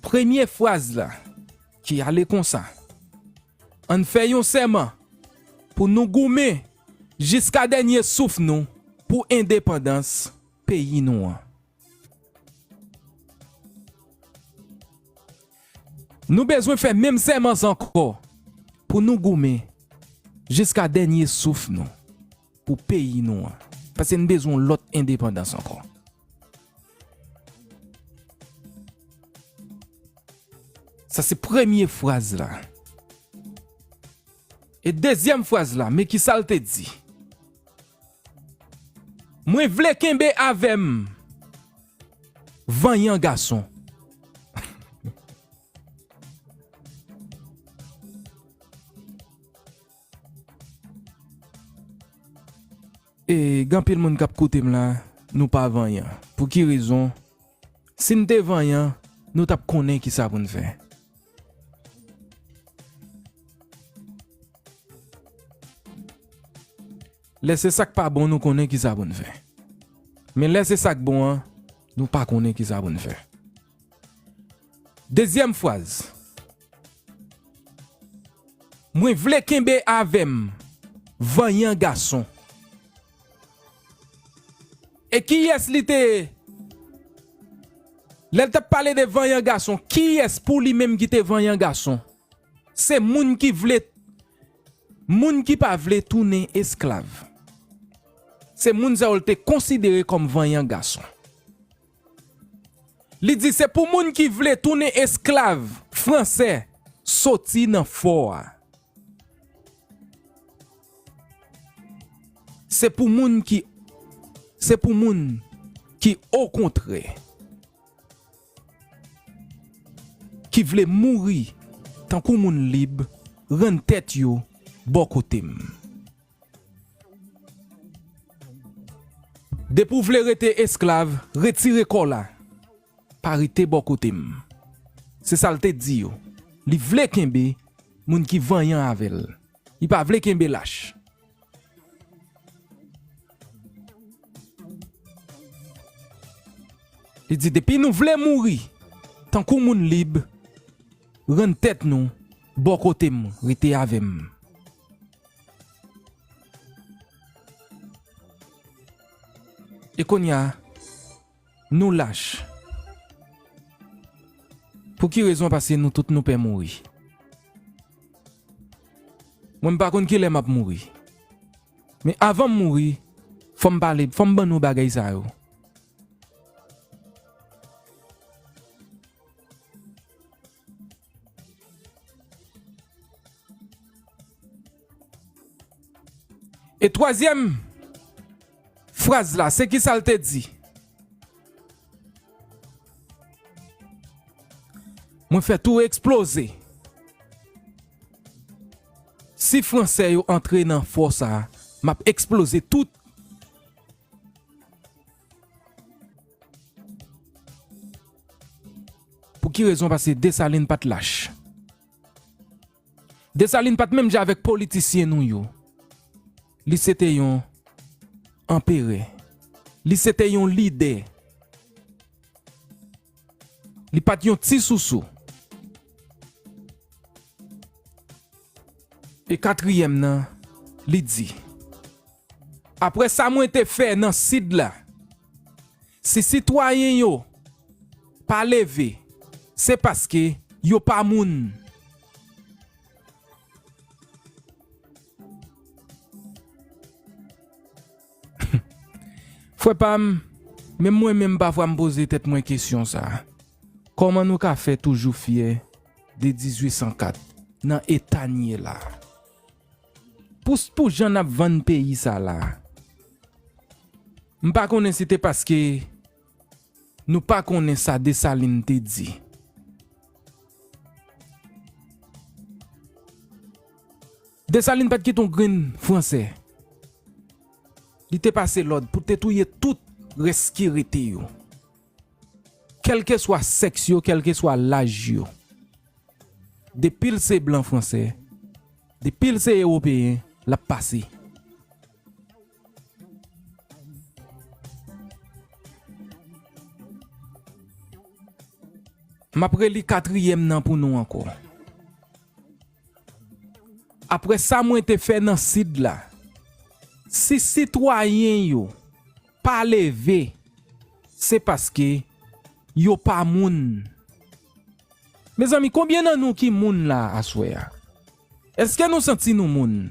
Premye fraz la, ki ale konsa: Ann fè yon sèman pou nou goumen jiska dènye souf nou pou endepandans peyi nou an. Nou bezwen fè menm sèman sa ankò pou nou goumen jiska dènye souf nou pou peyi nou an. Paske n bezwen yon lòt endepandans ankò. Sa se premye fraz la. E dezyèm fraz la, men ki sa l te di: Mwen vle kenbe avè m vanyan gason. E gen anpil moun k ap koute m la, nou pa vanyan. Pou ki rezon? Si n te vanyan, nou t ap konnen ki sa pou n fè. Lè se sa k pa bon, nou konnen ki sa pou n fè. Men lè se sa k bon an, nou pa konnen ki sa pou n fè. Dezyèm fraz. Mwen vle kenbe avè m vanyan gason. E kiyès li te ye? Lè l t ap pale de vanyan gason, kiyès pou li menm ki te vanyan gason? Se moun ki vle, moun ki pa vle tounen esklav. Se moun sa yo l te konsidere kòm vanyan gason. Li di se pou moun ki vle tounen esklav fransè soti nan fò a. Se pou moun ki, se pou moun ki okontrè, ki vle mouri tankou moun lib, rann tèt yo bò kote m. Depi w vle rete esklav, retire kò w la. Pa rete bò kote m. Se sa l te di yo. Li vle kenbe moun ki vanyan avè l. Li pa vle kenbe lach. Li di, depi nou vle mouri tankou moun lib, rann tèt nou bò kote m, rete avè m. E kounye a, nou lach. Pou ki rezon? Paske nou tout nou pè mouri. Mwen, m pa konn kilè m ap mouri. Men avan m mouri, fò m pale, fò m ban nou bagay sa yo. E twazyèm fraz la, se ki sa l te di? Mwen fè tou eksploze. Si fransè yo antre nan fò sa a, m ap eksploze tout. Pou ki rezon? Paske Desalin pa t lach. Desalin pa t menm jan avèk politisyen nou yo. Li se te yon anperè. Li se te yon lidè. Li pa t yon ti sousou. E katriyèm nan, li di, apre sa mwen te fè nan Sid la, si sitwayen yo pa leve, se paske yo pa moun. Frè pa m, menm mwen menm pafwa m poze tèt mwen kesyon sa a. Kòman nou ka fè toujou fyè de dizuit san kat nan eta n ye la? Pou, pou jan n ap vann peyi sa la, m pa konnen si te paske nou pa konnen sa Desalin te di. Desalin pa t kite yon grenn fransè. Li te pase lòd pou te touye tout rès ki rete yo. Kèlkeswa sèks yo, kèlkeswa laj yo. Depi l se blan fransè, depi l se ewopeyen, l ap pase. M ap reli katriyèm nan pou nou ankò. Apre sa mwen te fè nan Sid la, si sitwayen yo pa leve, se paske yo pa moun. Mezanmi, konbyen nan nou ki moun la aswè a? Èske nou santi nou moun?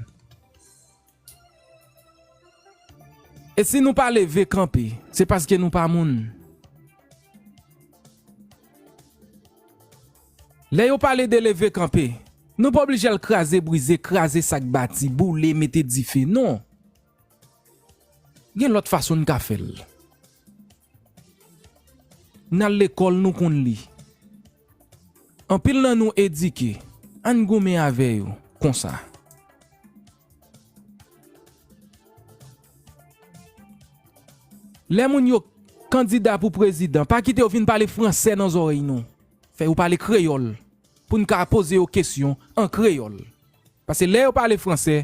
E si nou pa leve kanpe, se paske nou pa moun. Lè yo pale de leve kanpe, nou pa oblije al kraze brize, kraze sa k bati, boule, mete dife, non. Gen lòt fason n ka fè l. N al lekòl, nou konn li. Anpil nan nou edike, ann goumen avè yo konsa. Lè moun yo kandida pou prezidan, pa kite yo vin pale fransè nan zòrèy nou. Fè yo pale kreyòl, pou n ka poze yo kesyon an kreyòl. Paske lè yo pale fransè,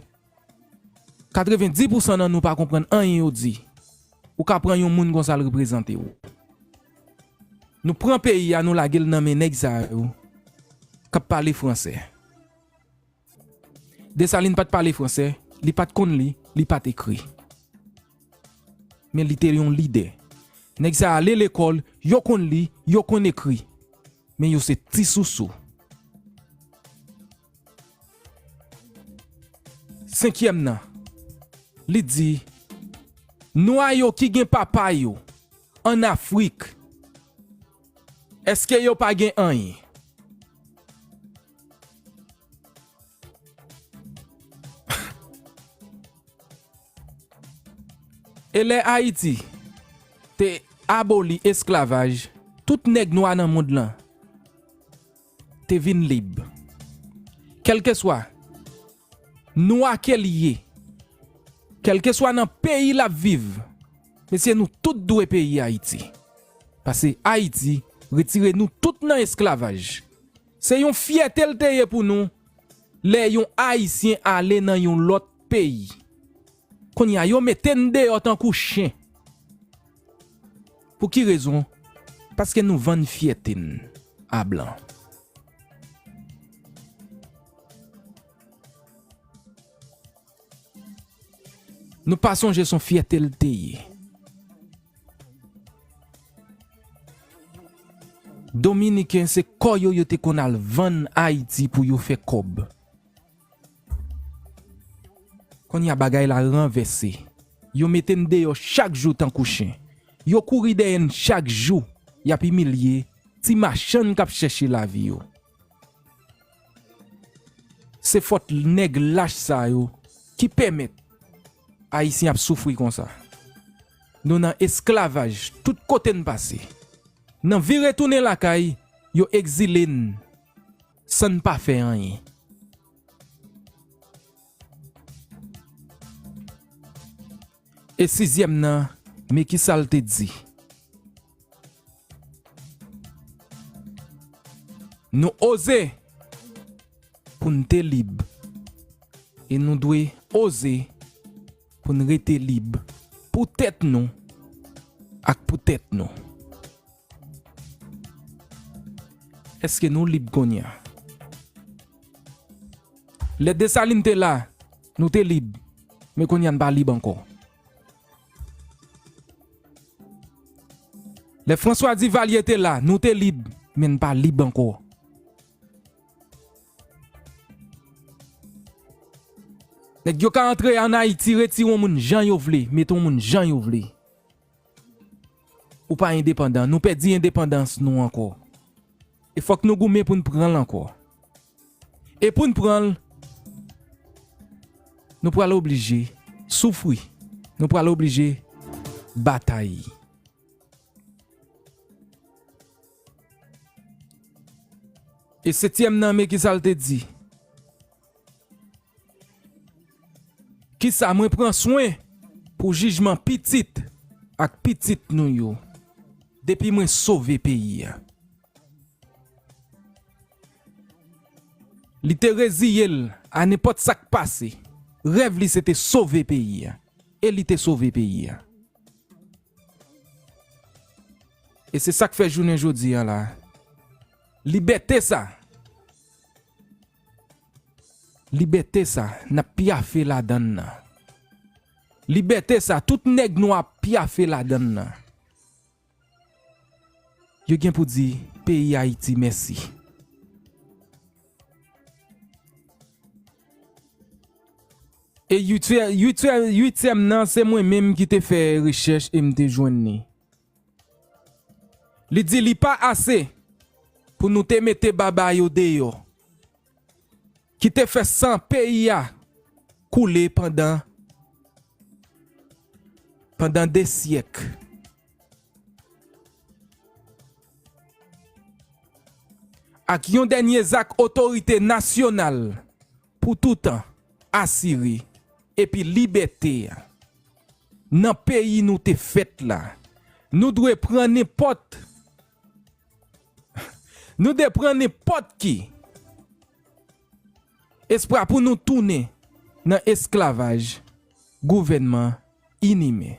katrevendi pousan nan nou pa konprann anyen yo di. Ou ka pran yon moun konsa l reprezante w. Nou pran peyi a, nou lage l nan men nèg sa yo k ap pale fransè. Desalin pa t pale fransè, li pa t konn li, li pa t ekri. Men li te yon lidè. Nèg sa ale lekòl, yo konn li, yo konn ekri. Men yo se ti sousou. Senkyèm nan, li di, nwa yo ki gen papa yo ann Afrik, èske yo pa gen anyen? E lè Ayiti te aboli esklavaj, tout nèg nwa nan mond lan te vin lib. Kèlkeswa nwa ke l ye, kèlkeswa nan peyi l ap viv, mesye, nou tout dwe peyi Ayiti. Paske Ayiti retire nou tout nan esklavaj. Se yon fyète l te ye pou nou lè yon Ayisyen ale nan yon lòt peyi. Kounye a, yo mete n deyò tankou chen. Pou ki rezon? Paske nou vann fyète n a blan. Nou pa sonje se yon fyète l te ye. Dominiken se kò yo yo te konn al vann Ayiti pou yo fè kòb. Kounye a bagay la ranvèse. Yo mete n deyò chak jou tankou chen. Yo kouri dèyè n chak jou. Y ap imilye ti machann k ap chèche lavi yo. Se fòt nèg lach sa yo ki pèmèt Ayisyen ap soufri konsa. Nou nan esklavaj tout kote n pase. Nan vire tounen lakay, yo egzile n san n pa fè anyen. E sizyèm nan, men kisa l te di. Nou oze pou n te lib. E nou dwe oze pou n rete lib pou tèt nou ak pou tèt nou. Èske nou lib kounye a? Lè Desalin te la, nou te lib, men kounye a n pa lib ankò. Lè François Duvalier te la, nou te lib, men n pa lib ankò. Nèg yo ka antre ann Ayiti, retire yon moun jan yo vle, mete yon moun jan yo vle. Ou pa endepandan. Nou pèdi endepandans nou ankò. E fòk nou goumen pou n pran l ankò. E pou n pran l, nou pral oblije soufri. Nou pral oblije batay. E setyèm nan, men kisa l te di. Kisa mwen pran swen pou jijman pitit ak pitit nou yo depi mwen sove peyi a. Li te reziye l a nenpòt sa k pase. Rèv li se te sove peyi a. E li te sove peyi a. E se sa k fè jounen jodi a la, Libète sa. Libète sa, n ap pyafe ladan l nan. Libète sa, tout nèg nou ap pyafe ladan l nan. Yo gen pou di peyi Ayiti mèsi. E uityè-, uityè-, uityèm nan, se mwen menm ki te fè rechèch e m te jwenn li. Li di li pa ase pou nou te mete baba yo deyò, ki te fè san peyi a koule pandan, pandan de syèk. Ak yon dènye zak otorite nasyonal pou toutan asire epi libète a nan peyi nou te fèt la. Nou dwe pran nenpòt, nou dwe pran nenpòt ki espwa pou nou tounen nan esklavaj gouvènman inimen.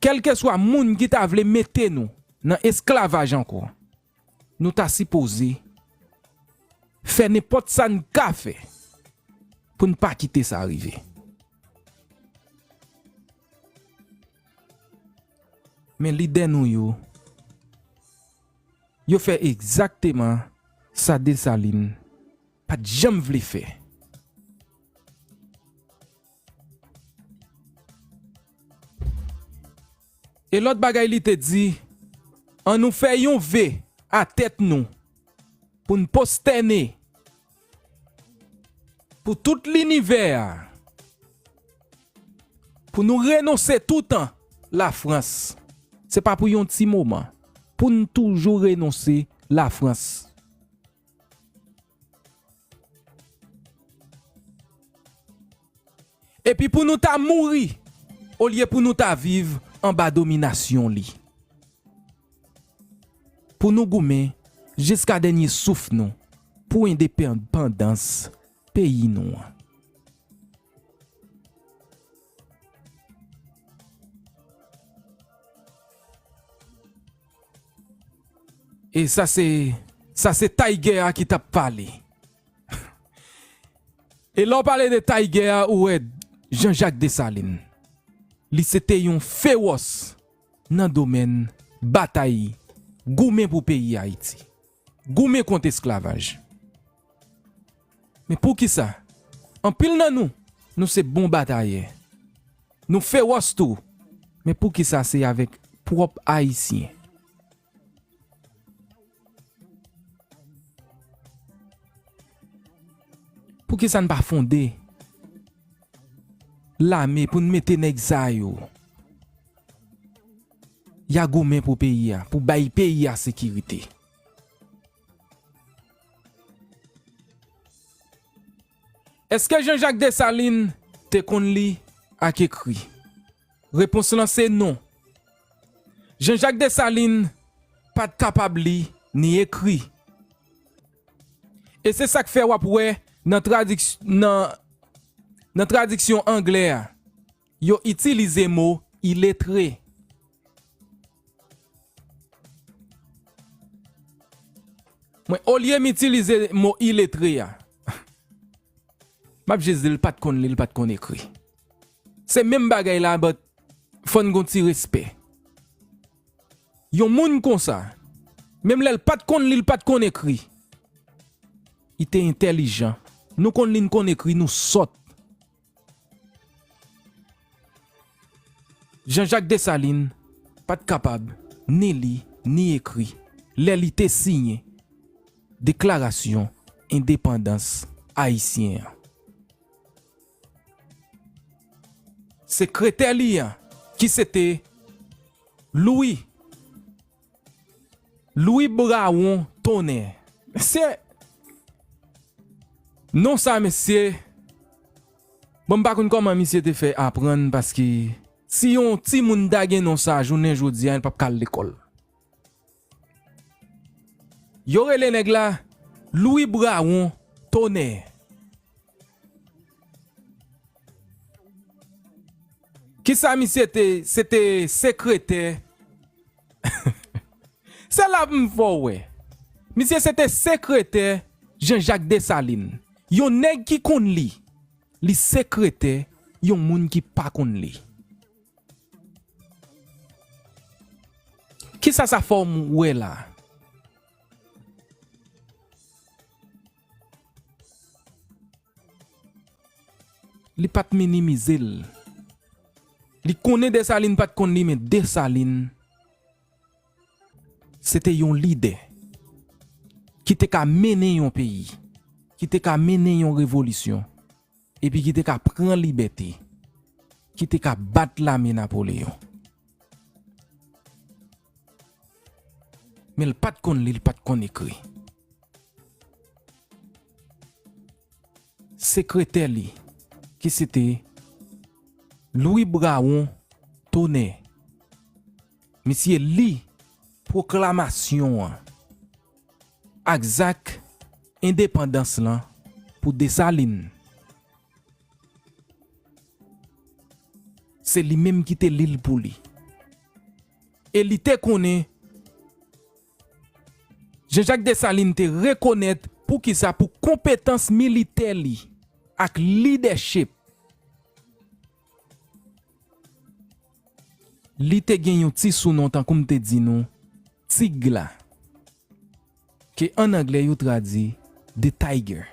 Kèlkeswa moun ki ta vle mete nou nan esklavaj ankò, nou ta sipoze fè nenpòt sa n ka fè pou n pa kite sa rive. Men lidè nou yo, yo fè egzakteman sa Desalin pa t janm vle fè. E lòt bagay li te di, ann nou fè yon ve a tèt nou pou n pwostène pou tout linivè a, pou nou renonse toutan Lafrans. Se pa pou yon ti moman, pou n toujou renonse Lafrans. Epi pou nou ta mouri, olye pou nou ta viv anba dominasyon li. Pou nou goumen jiska dènye souf nou pou endepandans peyi nou an. E sa se, sa se Tiger a ki t ap pale. E lè w pale de Tiger a, ou wè Jean-Jacques Dessalines. Li se te yon fewòs nan domèn batay goumen pou peyi Ayiti. Goumen kont esklavaj. Men poukisa? Anpil nan nou, nou se bon batayè. Nou fewòs tou. Men poukisa se avèk pwòp Ayisyen? Poukisa n pa fonde lame pou n mete nèg sa yo? Y a goumen pou peyi a, pou bay peyi a sekirite. Èske Jean-Jacques Dessalines te konn li ak ekri? Repons lan se non. Jean-Jacques Dessalines pa t kapab li ni ekri. E se sa k fè w ap wè nan tradiks-, nan, nan tradiksyon anglè a, yo itilize mo illettré. Mwen, olye m itilize mo illettré a, m ap jis di l pa t konn li, l pa t konn ekri. Se menm bagay la, but fò n gon ti respè. Yon moun konsa, menm lè l pa t konn li, l pa t konn ekri, li te entèlijan. Nou konn li, n konn ekri, nou sòt. Jean-Jacques Dessalines pa t kapab ni li, ni ekri lè li te siyen Deklarasyon Endepandans Ayisyen an. Sekretè li an, ki se te Louis, Louis Brawon Tonè. Mesye, non sa, mesye, bon, m pa konn kòman misye te fè aprann, paske si yon timoun ta gen non sa jounen jodi a, l p ap ka al lekòl. Yo rele nèg la Louis Brawon Tonè. Kisa misye te, se te sekretè. Se la pou m fè w wè. Misye se te sekretè Jean-Jacques Dessalines. Yon nèg ki konn li, li sekretè yon moun ki pa konn li. Kisa sa fè w wè la? Li pa t minimize l. Li konnen Desalin pa t konn li, men Desalin se te yon lidè ki te ka mennen yon peyi, ki te ka mennen yon revolisyon, epi ki te ka pran libète, ki te ka bat lame Napoleyon. Men l pa t konn li, l pa t konn ekri. Sekretè li, ki se te Louis Brawon Tonè, misye li pwoklamasyon an ak zak endepandans lan pou Desalin. Se li menm ki te li l pou li. E li te konnen Jean-Jacques Dessalines te rekonèt poukisa, pou konpetans militè li ak lidèchip, li te gen yon ti sounon, tankou m te di nou, Tig la, ke ann anglè yo tradui The Tiger,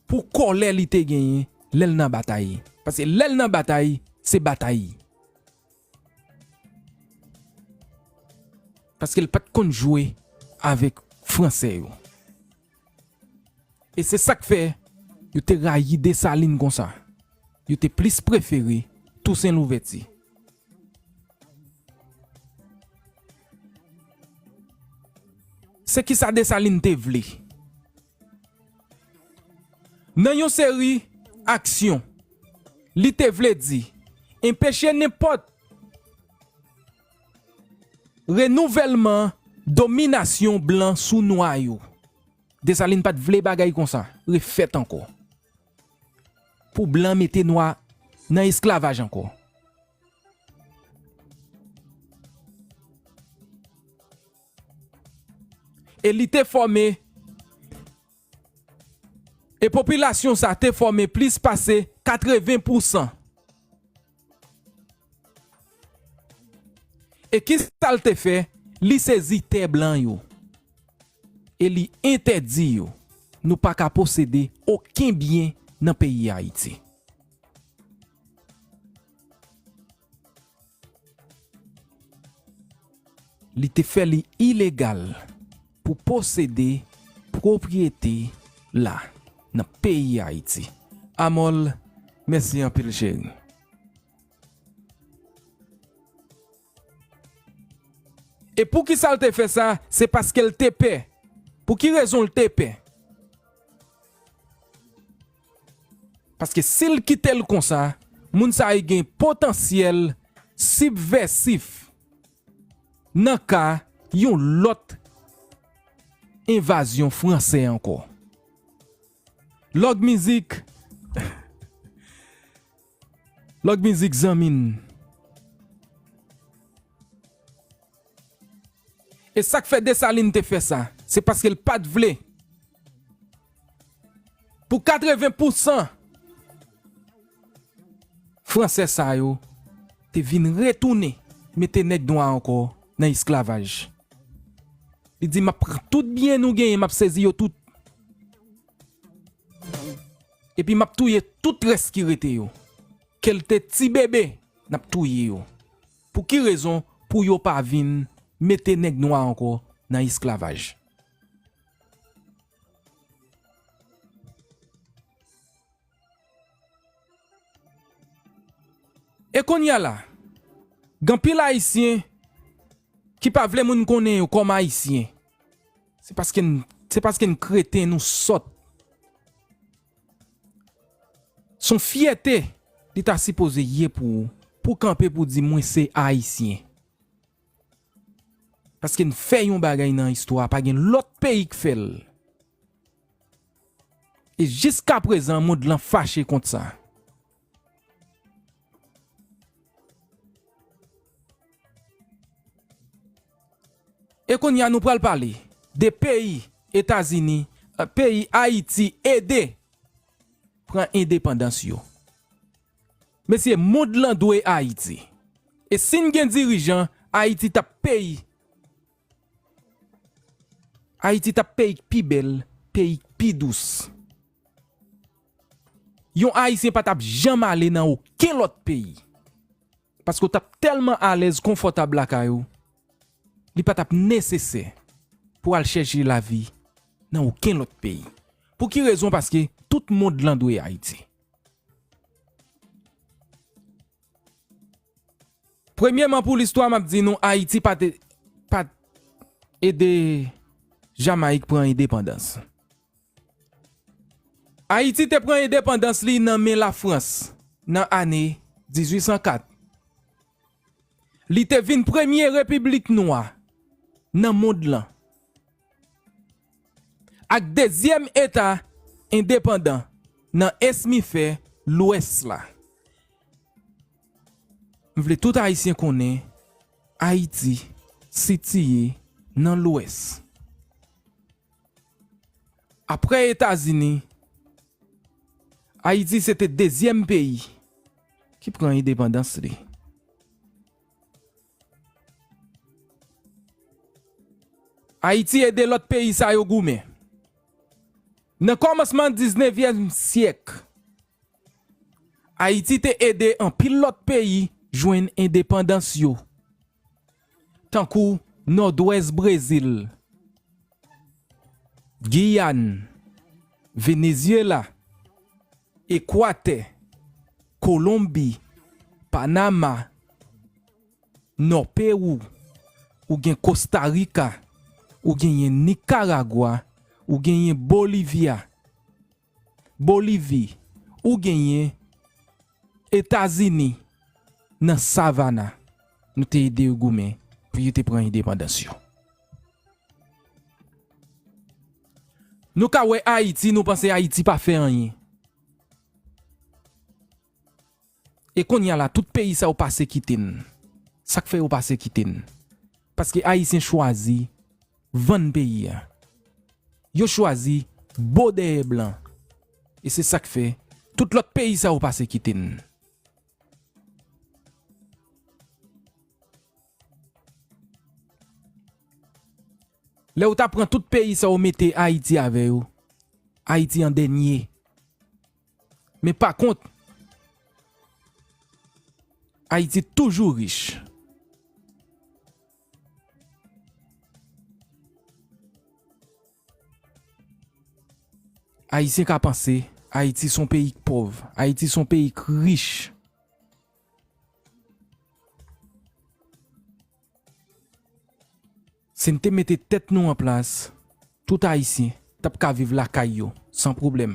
pou kòlè li te genyen lè l nan batay. Paske lè l nan batay, se batay. Paske l pa t konn jwe avèk Fransè yo. E se sa k fè yo te rayi Desalin konsa. Yo te plis prefere Tousen Louvèti. Se kisa Desalin te vle? Nan yon seri aksyon, li te vle di, enpeche nenpòt renouvèlman dominasyon blan sou nwa yo. Desalin pa t vle bagay konsa refèt ankò. Pou blan mete nwa nan esklavaj ankò. E li te fòme, e popilasyon sa te fòme plis pase katreven pousan. E kisa l te fè? Li sezi tè blan yo. E li entèdi yo. Nou pa ka posede okenn byen nan peyi Ayiti. Li te fè li ilegal pou posede pwopriyete la nan peyi Ayiti. Amòl, mèsi anpil, cheri. E poukisa l te fè sa? Se paske l te pè. Pou ki rezon l te pè? Paske si l kite l konsa, moun sa yo gen potansyèl sibvèsif nan ka yon lòt envazyon fransè ankò. Lòg mizik. Lòg mizik, zanmi n. E sa k fè Desalin te fè sa, se paske l pa t vle pou katreven pousan Fransè sa yo te vin retounen mete nèg nwa ankò nan esklavaj. Li di, "M ap pran tout byen nou genyen, m ap sezi yo tout. Epi m ap touye tout rès ki rete yo. Ke l te ti bebe, n ap touye yo." Pou ki rezon? Pou yo pa vin mete nèg nwa ankò nan esklavaj. E kounye a la, gen anpil Ayisyen ki pa vle moun konnen yo kòm Ayisyen. Se paske n, se paske n kreten, nou sòt. Se yon fyète li ta sipoze ye pou ou, pou w kanpe pou w di, "Mwen se Ayisyen." Paske n fè yon bagay nan istwa, pa gen lòt peyi k fè l. E jiskaprezan, mond lan fache kont sa. E kounye a, nou pral pale de peyi Etazini, eh, peyi Ayiti ede pran endepandans yo. Mesye, mond lan dwe Ayiti. E si n gen dirijan, Ayiti t ap peyi. Ayiti t ap peyi k pi bèl, peyi k pi dous. Yon Ayisyen pa t ap janm ale nan okenn lòt peyi. Paske w t ap tèlman alèz, konfòtab lakay ou, li pa t ap nesesè pou w al chèche lavi nan okenn lòt peyi. Pou ki rezon? Paske tout mond lan dwe Ayiti. Premyèman, pou listwa, m ap di nou, Ayiti pa te, pa t ede Jamayik pran endepandans. Ayiti te pran endepandans li nan men Lafrans nan ane dizuit san kat. Li te vin premye repiblik nwa nan mond lan, ak dezyèm eta endepandan nan esmifè lwès la. M vle tout Ayisyen konnen Ayiti sitiye nan lwès. Apre Etazini, Ayiti se te dezyèm peyi ki pran endepandans li. Ayiti ede lòt peyi sa yo goumen. Nan kòmansman diznevyèm syèk, Ayiti te ede anpil lòt peyi jwenn endepandans yo, tankou Nòdwès Brezil, Giyàn, Venezyela, Ekwatè, Kolonbi, Panama, Nò Pewou, ou gen Kosta Rika, ou genyen Nikaragwa, ou genyen Bolivya, Bolivi, ou genyen Etazini, nan Savana, nou te ede yo goumen pou yo te pran endepandans yo. Nou ka wè Ayiti, nou panse Ayiti pa fè anyen. E kounye a la, tout peyi sa yo pase kite n. Sa k fè yo pase kite n? Paske Ayisyen chwazi vann peyi a. Yo chwazi bo dèyè blan. E se sa k fè tout lòt peyi sa yo pase kite n. Lè w ta pran tout peyi sa yo mete Ayiti avè yo, Ayiti an dènye. Men pa kont, Ayiti toujou rich. Ayisyen ka panse Ayiti se yon peyi k pòv, Ayiti se yon peyi k rich. Si n te mete tèt nou an plas, tout Ayisyen t ap ka viv lakay yo san pwoblèm.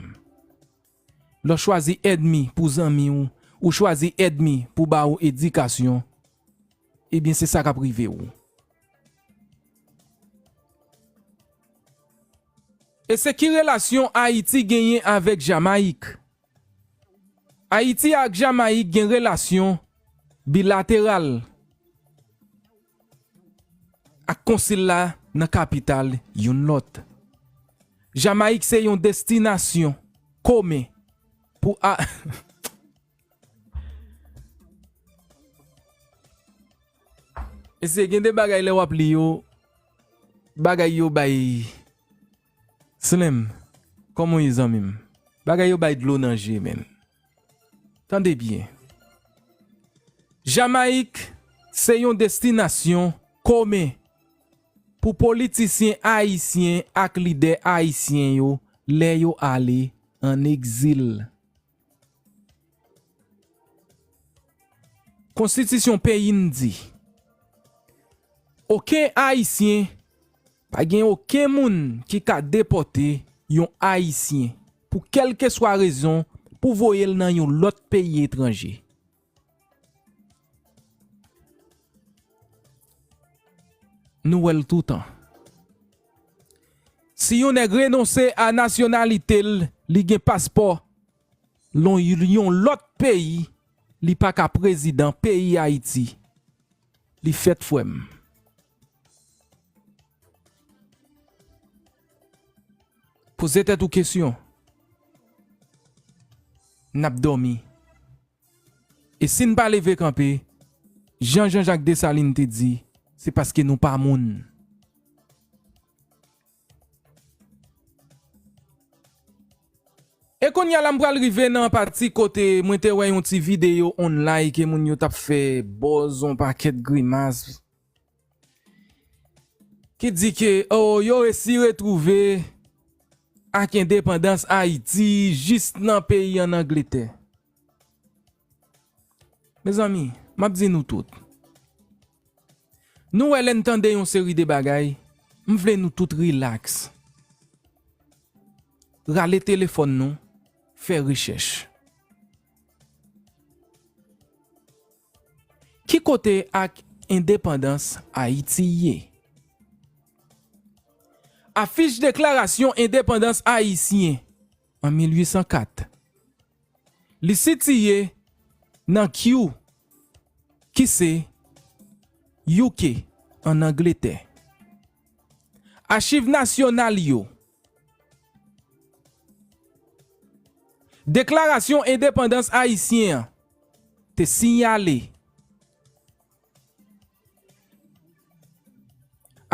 Lè w chwazi ènmi pou zanmi w, ou chwazi ènmi pou ba w edikasyon, ebyen, se sa k ap rive w. E se ki relasyon Ayiti genyen avèk Jamayik? Ayiti ak Jamayik gen relasyon bilateral ak konsil la nan kapital youn lòt. Jamayik se yon destinasyon komen pou a. Mesye, gen de bagay lè w ap li yo, bagay yo bay Slim, kòman w ye, zanmi m? Bagay yo bay dlo nan je, menn. Tande byen. Jamayik se yon destinasyon komen pou politisyen ayisyen ak lidè ayisyen yo lè yo ale ann egzil. Konstitisyon peyi n di, okenn Ayisyen, pa gen okenn moun ki ka depòte yon Ayisyen pou kèlkeswa rezon pou voye l nan yon lòt peyi etranje. Nou wè l toutan. Si yon nèg renonse a nasyonalite l, li gen paspò lon yon lòt peyi, li pa ka prezidan peyi Ayiti. Li fèt, frè m. Poze tèt ou kesyon. N ap dòmi. E si n pa leve kanpe, jan Jean-Jacques Dessalines te di, se paske nou pa moun. E kounye a la, m pral rive nan pati kote mwen te wè yon ti videyo online ke moun yo t ap fè bòz, yon pakèt grimas, ki di ke, oh, yo resi retwouve ak endepandans Ayiti jis nan peyi ann Angletè. Mezanmi, m ap di nou tout. Nou wè lè n tande yon seri de bagay, m vle nou tout rilaks. Rale telefòn nou, fè rechèch. Ki kote ak endepandans Ayiti ye? Afich Deklarasyon Endepandans Ayisyen an mil uit san kat. Li sitiye nan Kew, ki se U K, ann Angletè. Achiv nasyonal yo. Deklarasyon Endepandans Ayisyen an te siyale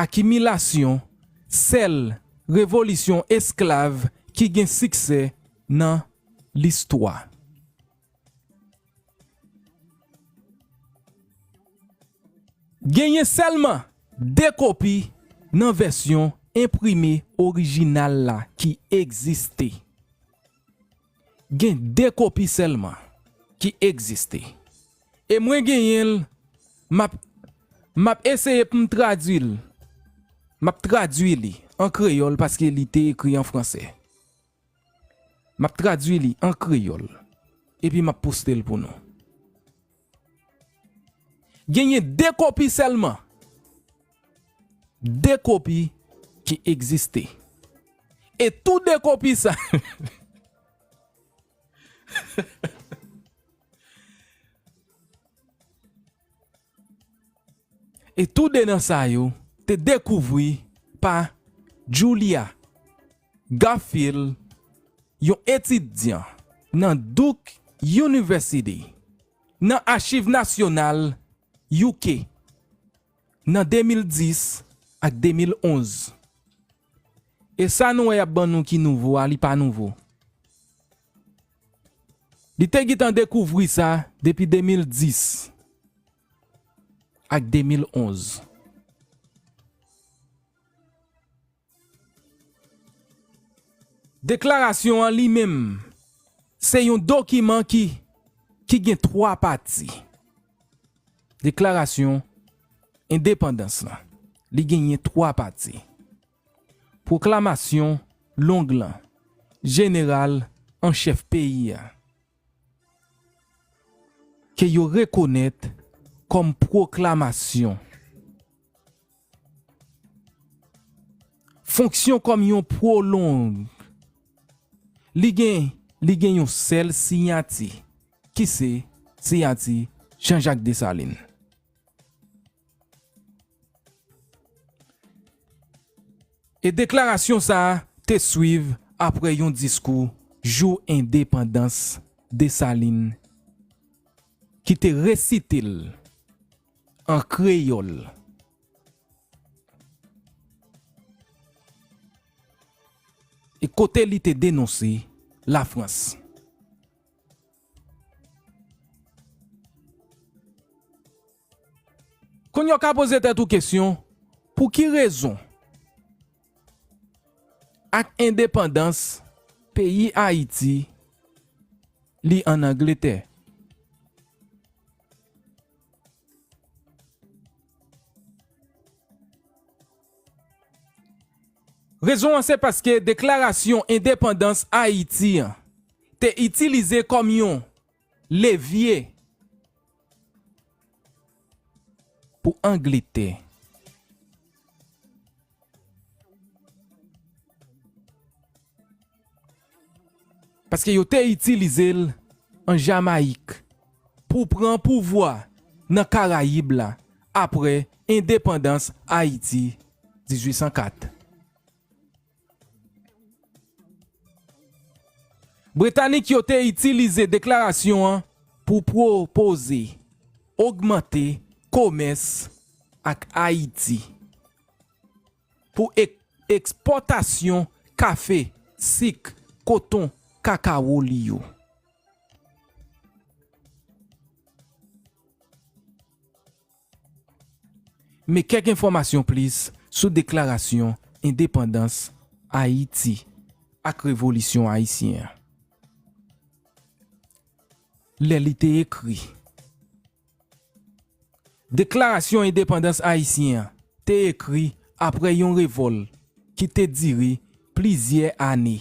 akimilasyon sèl revolisyon esklav ki gen siksè nan listwa. Genyen sèlman de kopi nan vèsyon enprime orijinal la ki egziste. Gen de kopi sèlman ki egziste. E mwen genyen l, m ap, m ap eseye pou m tradui l. M ap tradui li an kreyòl paske li te ekri an fransè. M ap tradui li an kreyòl, epi m ap poste l pou nou. Genyen de kopi sèlman. De kopi ki egziste. E tou de kopi sa, e tou de nan sa yo te dekouvri pa Julia Garfield, yon etidyan nan Duke University, nan Achiv Nasyonal U K, nan de mil dis ak de mil onz. E sa nou wè y ap ban nou ki nouvo a, li pa nouvo. Li te gentan dekouvri sa depi de mil dis ak de mil onz. Deklarasyon an li menm, se yon dokiman ki, ki gen twa pati. Deklarasyon endepandans lan, li genyen twa pati. Pwoklamasyon long lan, jeneral an chèf peyi a, ke yo rekonèt kòm pwoklamasyon. Fonksyon kòm yon pwolong. Li gen, li gen yon sèl siyati, ki se siyati Jean-Jacques Dessalines. E deklarasyon sa a te swiv apre yon diskou jou endepandans Dessalines ki te resite l an kreyòl. E kote li te denonse Lafrans. Kounye a w ka poze tèt ou kesyon, pou ki rezon ak endepandans peyi Ayiti li ann Angletè? Rezon an se paske deklarasyon endepandans Ayiti an te itilize kòm yon levye pou Angletè. Paske yo te itilize l an Jamayik pou pran pouvwa nan Karayib la apre endepandans Ayiti dizuit san kat. Britanik yo te itilize deklarasyon an pou pwopoze ogmante komès ak Ayiti pou ek- ekspòtasyon kafe, sik, koton, kakawo li yo. Men kèk enfòmasyon plis sou deklarasyon endepandans Ayiti ak Revolisyon Ayisyen an. Lè li te ekri. Deklarasyon endepandans ayisyen an te ekri apre yon revòl ki te dire plizyè ane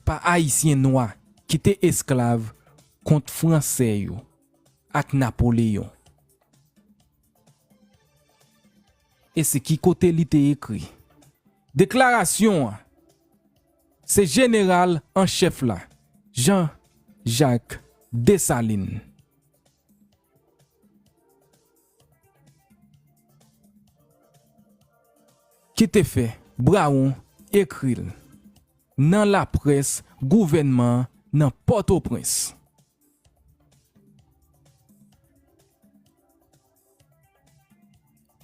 pa Ayisyen nwa ki te esklav kont Fransè yo ak Napoleyon. E se ki kote li te ekri. Deklarasyon an, se jeneral an chèf la, Jean Jacques Dessalines, ki te fè Brawon ekri l nan laprès gouvènman an nan Pòtoprens.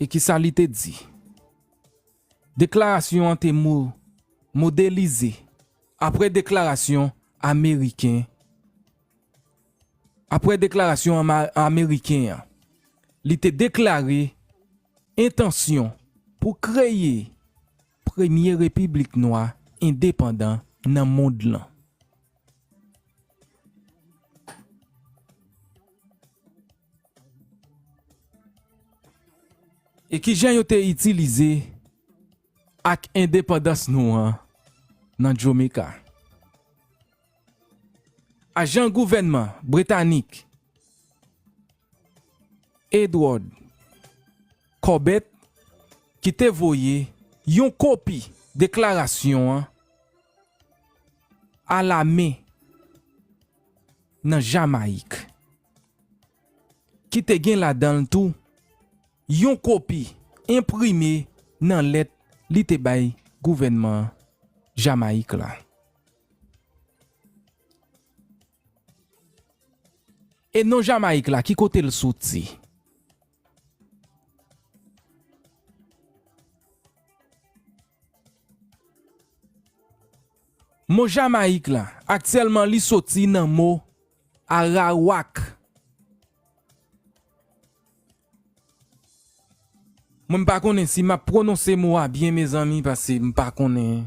E kisa li te di? Deklarasyon an te mo- modelize apre deklarasyon ameriken. Apre deklarasyon ama- ameriken an, li te deklare entansyon pou kreye premye repiblik nwa endepandan nan mond lan. E ki jan yo te itilize ak endepandans nou an nan Jamaica? Ajan gouvènman britanik Edward Corbett ki te voye yon kopi deklarasyon an alamen nan Jamayik, ki te gen ladan l tou yon kopi enprime nan lèt li te bay gouvènman Jamayik la. E non Jamayik la, ki kote l soti? Mo Jamayik la, aktyèlman li soti nan mo Arawak. Mwen m pa konnen si m ap pwononse mo a byen, mezanmi, paske m pa konnen.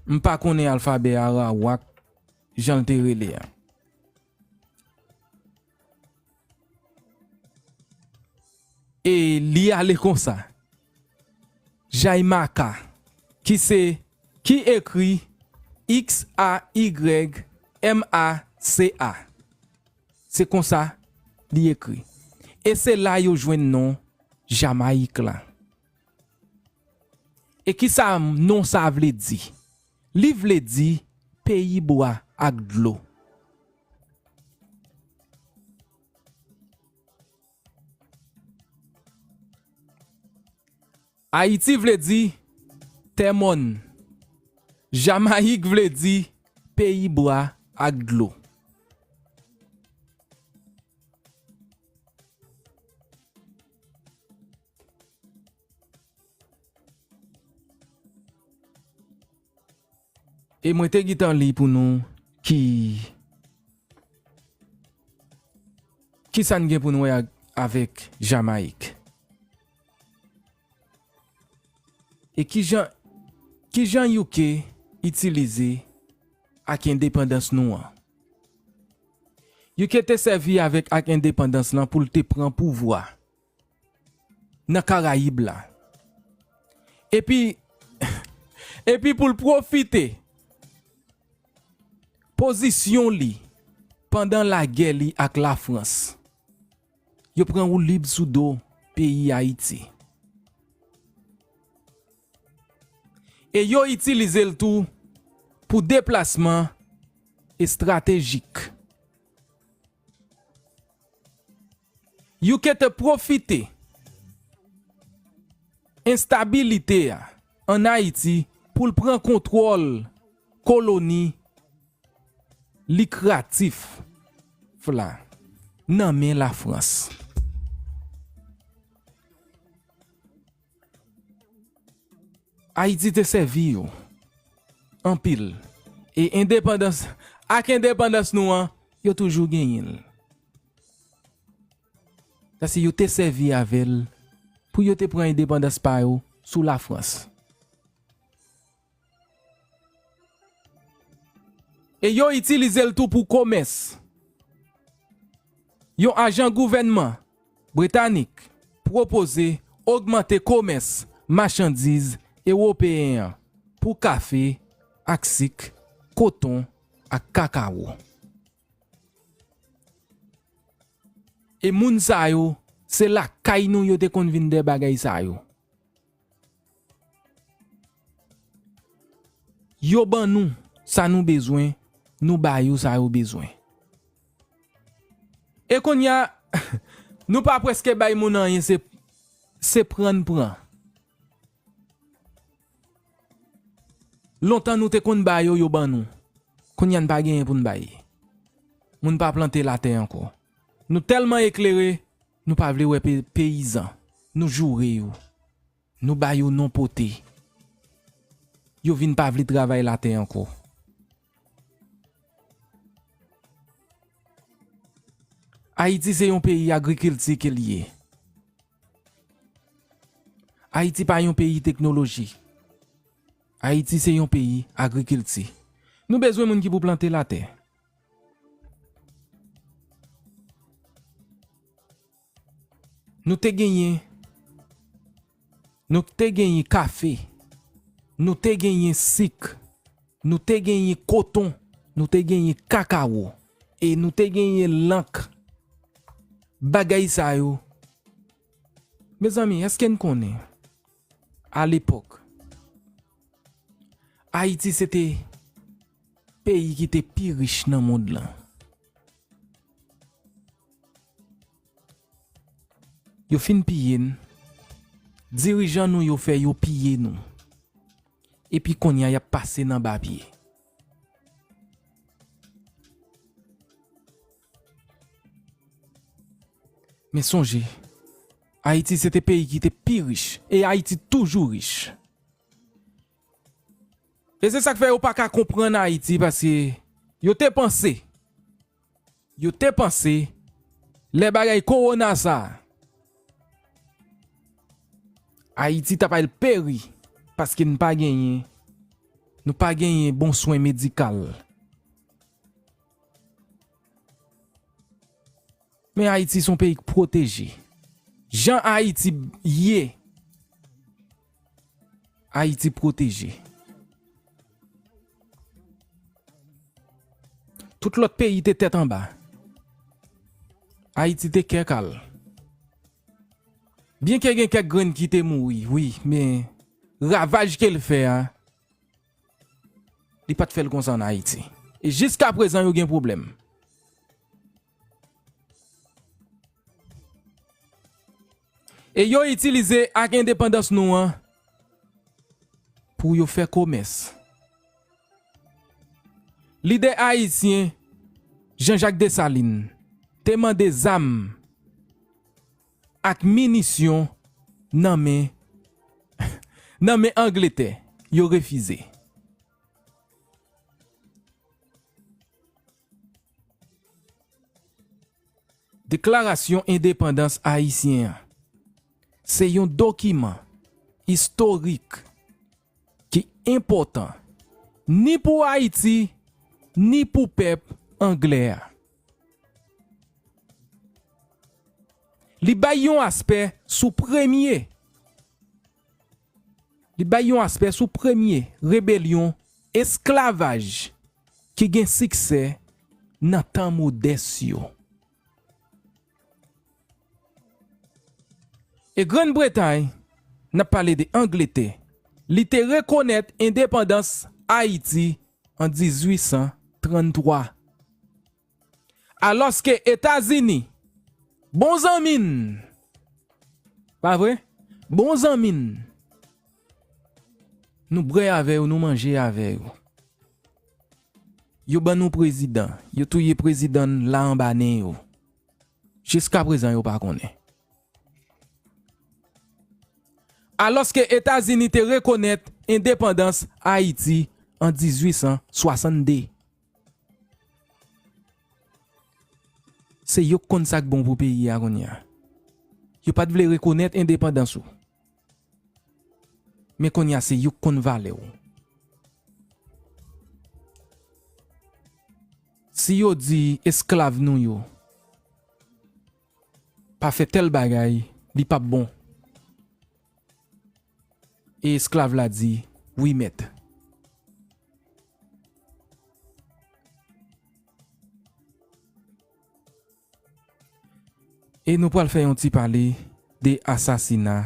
M pa konnen alfabè Arawak, jan l te rele a. E li ale konsa. Jaymaka, ki se, ki ekri X A Y M A C A. Se konsa li ekri. E se la yo jwenn non Jamayik la. E kisa non sa vle di? Li vle di peyi bwa ak dlo. Ayiti vle di tè mòn. Jamayik vle di peyi bwa ak dlo. E mwen te gentan li pou nou ki, ki sa n gen pou n wè ak, avèk Jamayik. E ki jan, ki jan U K itilize ak endepandans nou an? U K te sèvi avèk ak endepandans lan pou l te pran pouvwa nan Karayib la. Epi, epi pou l pwofite pozisyon li pandan lagè li ak Lafrans, yo pran woulib sou do peyi Ayiti. E yo itilize l tou pou deplasman estratejik. U K te pwofite enstabilite a ann Ayiti pou l pran kontwòl koloni likratif la nan men Lafrans. Ayiti te sèvi yo anpil. E endepandans, ak endepandans nou an, yo toujou genyen l. Sa se yo te sèvi avè l pou yo te pran endepandans pa yo sou Lafrans. E yo itilize l tou pou komès. Yon ajan gouvènman britanik pwopoze ogmante komès machandiz ewopeyen an pou kafe ak sik, koton ak kakawo. E moun sa yo, se lakay nou yo te konn vin dè bagay sa yo. Yo ban nou sa nou bezwen, nou ba yo sa yo bezwen. E kounye a, nou pa prèske bay moun anyen, se, se pran n pran. Lontan nou te konn ba yo, yo ban nou. Kounye a n pa genyen pou n bay. Moun pa plante latè ankò. Nou tèlman eklere, nou pa vle wè pe-, peyizan. Nou joure yo. Nou ba yo non pote. Yo vin pa vle travay latè ankò. Ayiti se yon peyi agrikilti ke l ye. Ayiti pa yon peyi teknoloji. Ayiti se yon peyi agrikilti. Nou bezwen moun ki pou plante latè. Nou te genyen, nou te genyen kafe, nou te genyen sik, nou te genyen koton, nou te genyen kakawo, e nou te genyen lank. Bagay sa yo. Mezanmi, èske n konnen, alepòk, Ayiti se te peyi ki te pi rich nan mond lan? Yo fin piye n. Dirijan nou yo fè yo piye nou. Epi kounye a, y ap pase n anba pye. Men sonje, Ayiti se te peyi ki te pi rich. E Ayiti toujou rich. E se sa k fè yo pa ka konprann Ayiti, paske yo te panse, yo te panse, lè bagay kowona sa a, Ayiti t ap al peri, paske n pa genyen, nou pa genyen bon swen medikal. Men Ayiti se yon peyi k pwoteje. Jan Ayiti ye, Ayiti pwoteje. Tout lòt peyi te tèt anba. Ayiti te kè kal. Byenke gen kèk grenn ki te mouri, wi, men ravaj ke l fè a, li pa t fè l konsa ann Ayiti. E jiskaprezan, yo gen pwoblèm. E yo itilize ak endepandans nou an pou yo fè komès. Lidè ayisyen Jean-Jacques Dessalines te mande zam ak minisyon nan men, nan men Angletè, yo refize. Deklarasyon Endepandans Ayisyen an se yon dokiman istorik ki enpòtan ni pou Ayiti, ni pou pèp anglè a. Li bay yon aspè sou premye, li bay yon aspè sou premye rebelyon esklavaj ki gen siksè nan tan modès yo. E Grann Bretay, n ap pale de Angletè, li te rekonèt endepandans Ayiti an dizuit san tranntwa. Alòske Etazini, bon zanmi n, pa vre? Bon zanmi n, nou bwè avè yo, nou manje avè yo. Yo ban nou prezidan, yo touye prezidan n la anba nen yo. Jiskaprezan yo pa konnen. Alòske Etazini te rekonèt endepandans Ayiti an dizuit san swasannde. Se yo k konn sa k bon pou peyi a kounye a. Yo pa t vle rekonèt endepandans ou. Men kounye a se yo k konn valè w. Si yo di esklav nou yo pa fè tèl bagay, li p ap bon. E esklav la di, wi mèt. E nou pral fè yon ti pale de asasina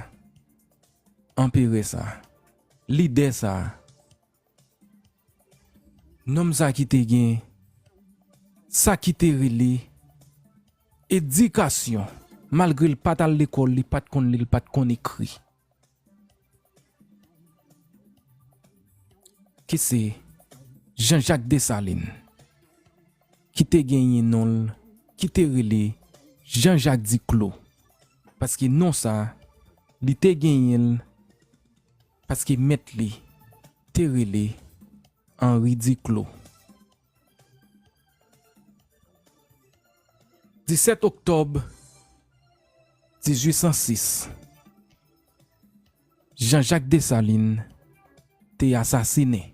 anperè sa, lidè sa, nonm sa ki te gen sa ki te rele edikasyon, malgre l pa t al lekòl, li pa t konn li, li pa t konn ekri. Ki se Jean-Jacques Dessalines, ki te genyen non l, ki te rele Jean-Jacques Duclos. Paske non sa, li te genyen l, paske mèt li te rele Henri Duclos. Disèt oktòb dizuit san sis, Jean-Jacques Dessalines te asasinen.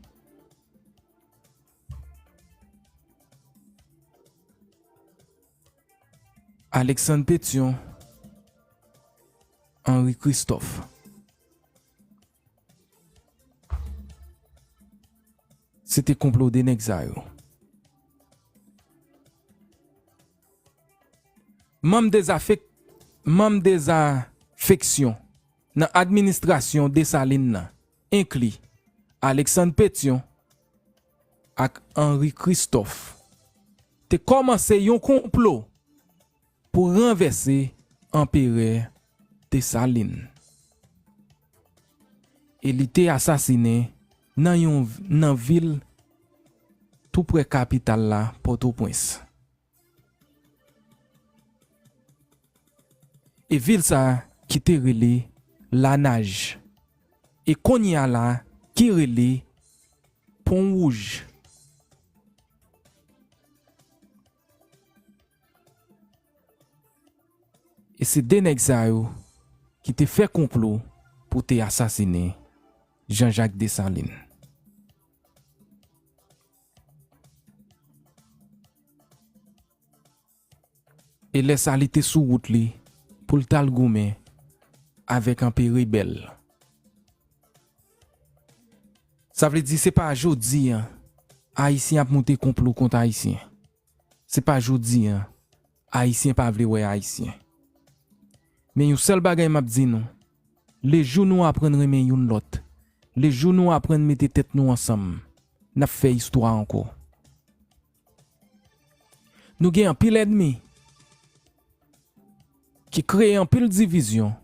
Alexandre Pétion, Henri Christophe. Se te konplo de nèg sa yo. Manm dezafek-, manm dezafeksyon nan administrasyon Desalin nan enkli Alexandre Pétion ak Henri Christophe, te kòmanse yon konplo pou ranvèse Anperè Desalin. E li te asasinen nan yon, nan vil toupre kapital la, Pòtoprens. E vil sa ki te rele Lanaj. E kounye a la ki rele Pon Wouj. E se de nèg sa yo ki te fè konplo pou te asasinen Jean-Jacques Dessalines. E lè sa li te sou wout li pou l t al goumen avèk Anperè Bèl. Sa vle di se pa jodi a Ayisyen ap monte konplo kont Ayisyen. Se pa jodi a Ayisyen pa vle wè Ayisyen. Men yon sèl bagay m ap di nou, lejou nou aprann renmen youn lòt, lejou nou aprann mete tèt nou ansanm, n ap fè istwa ankò. Nou gen anpil ènmi ki kreye anpil divizyon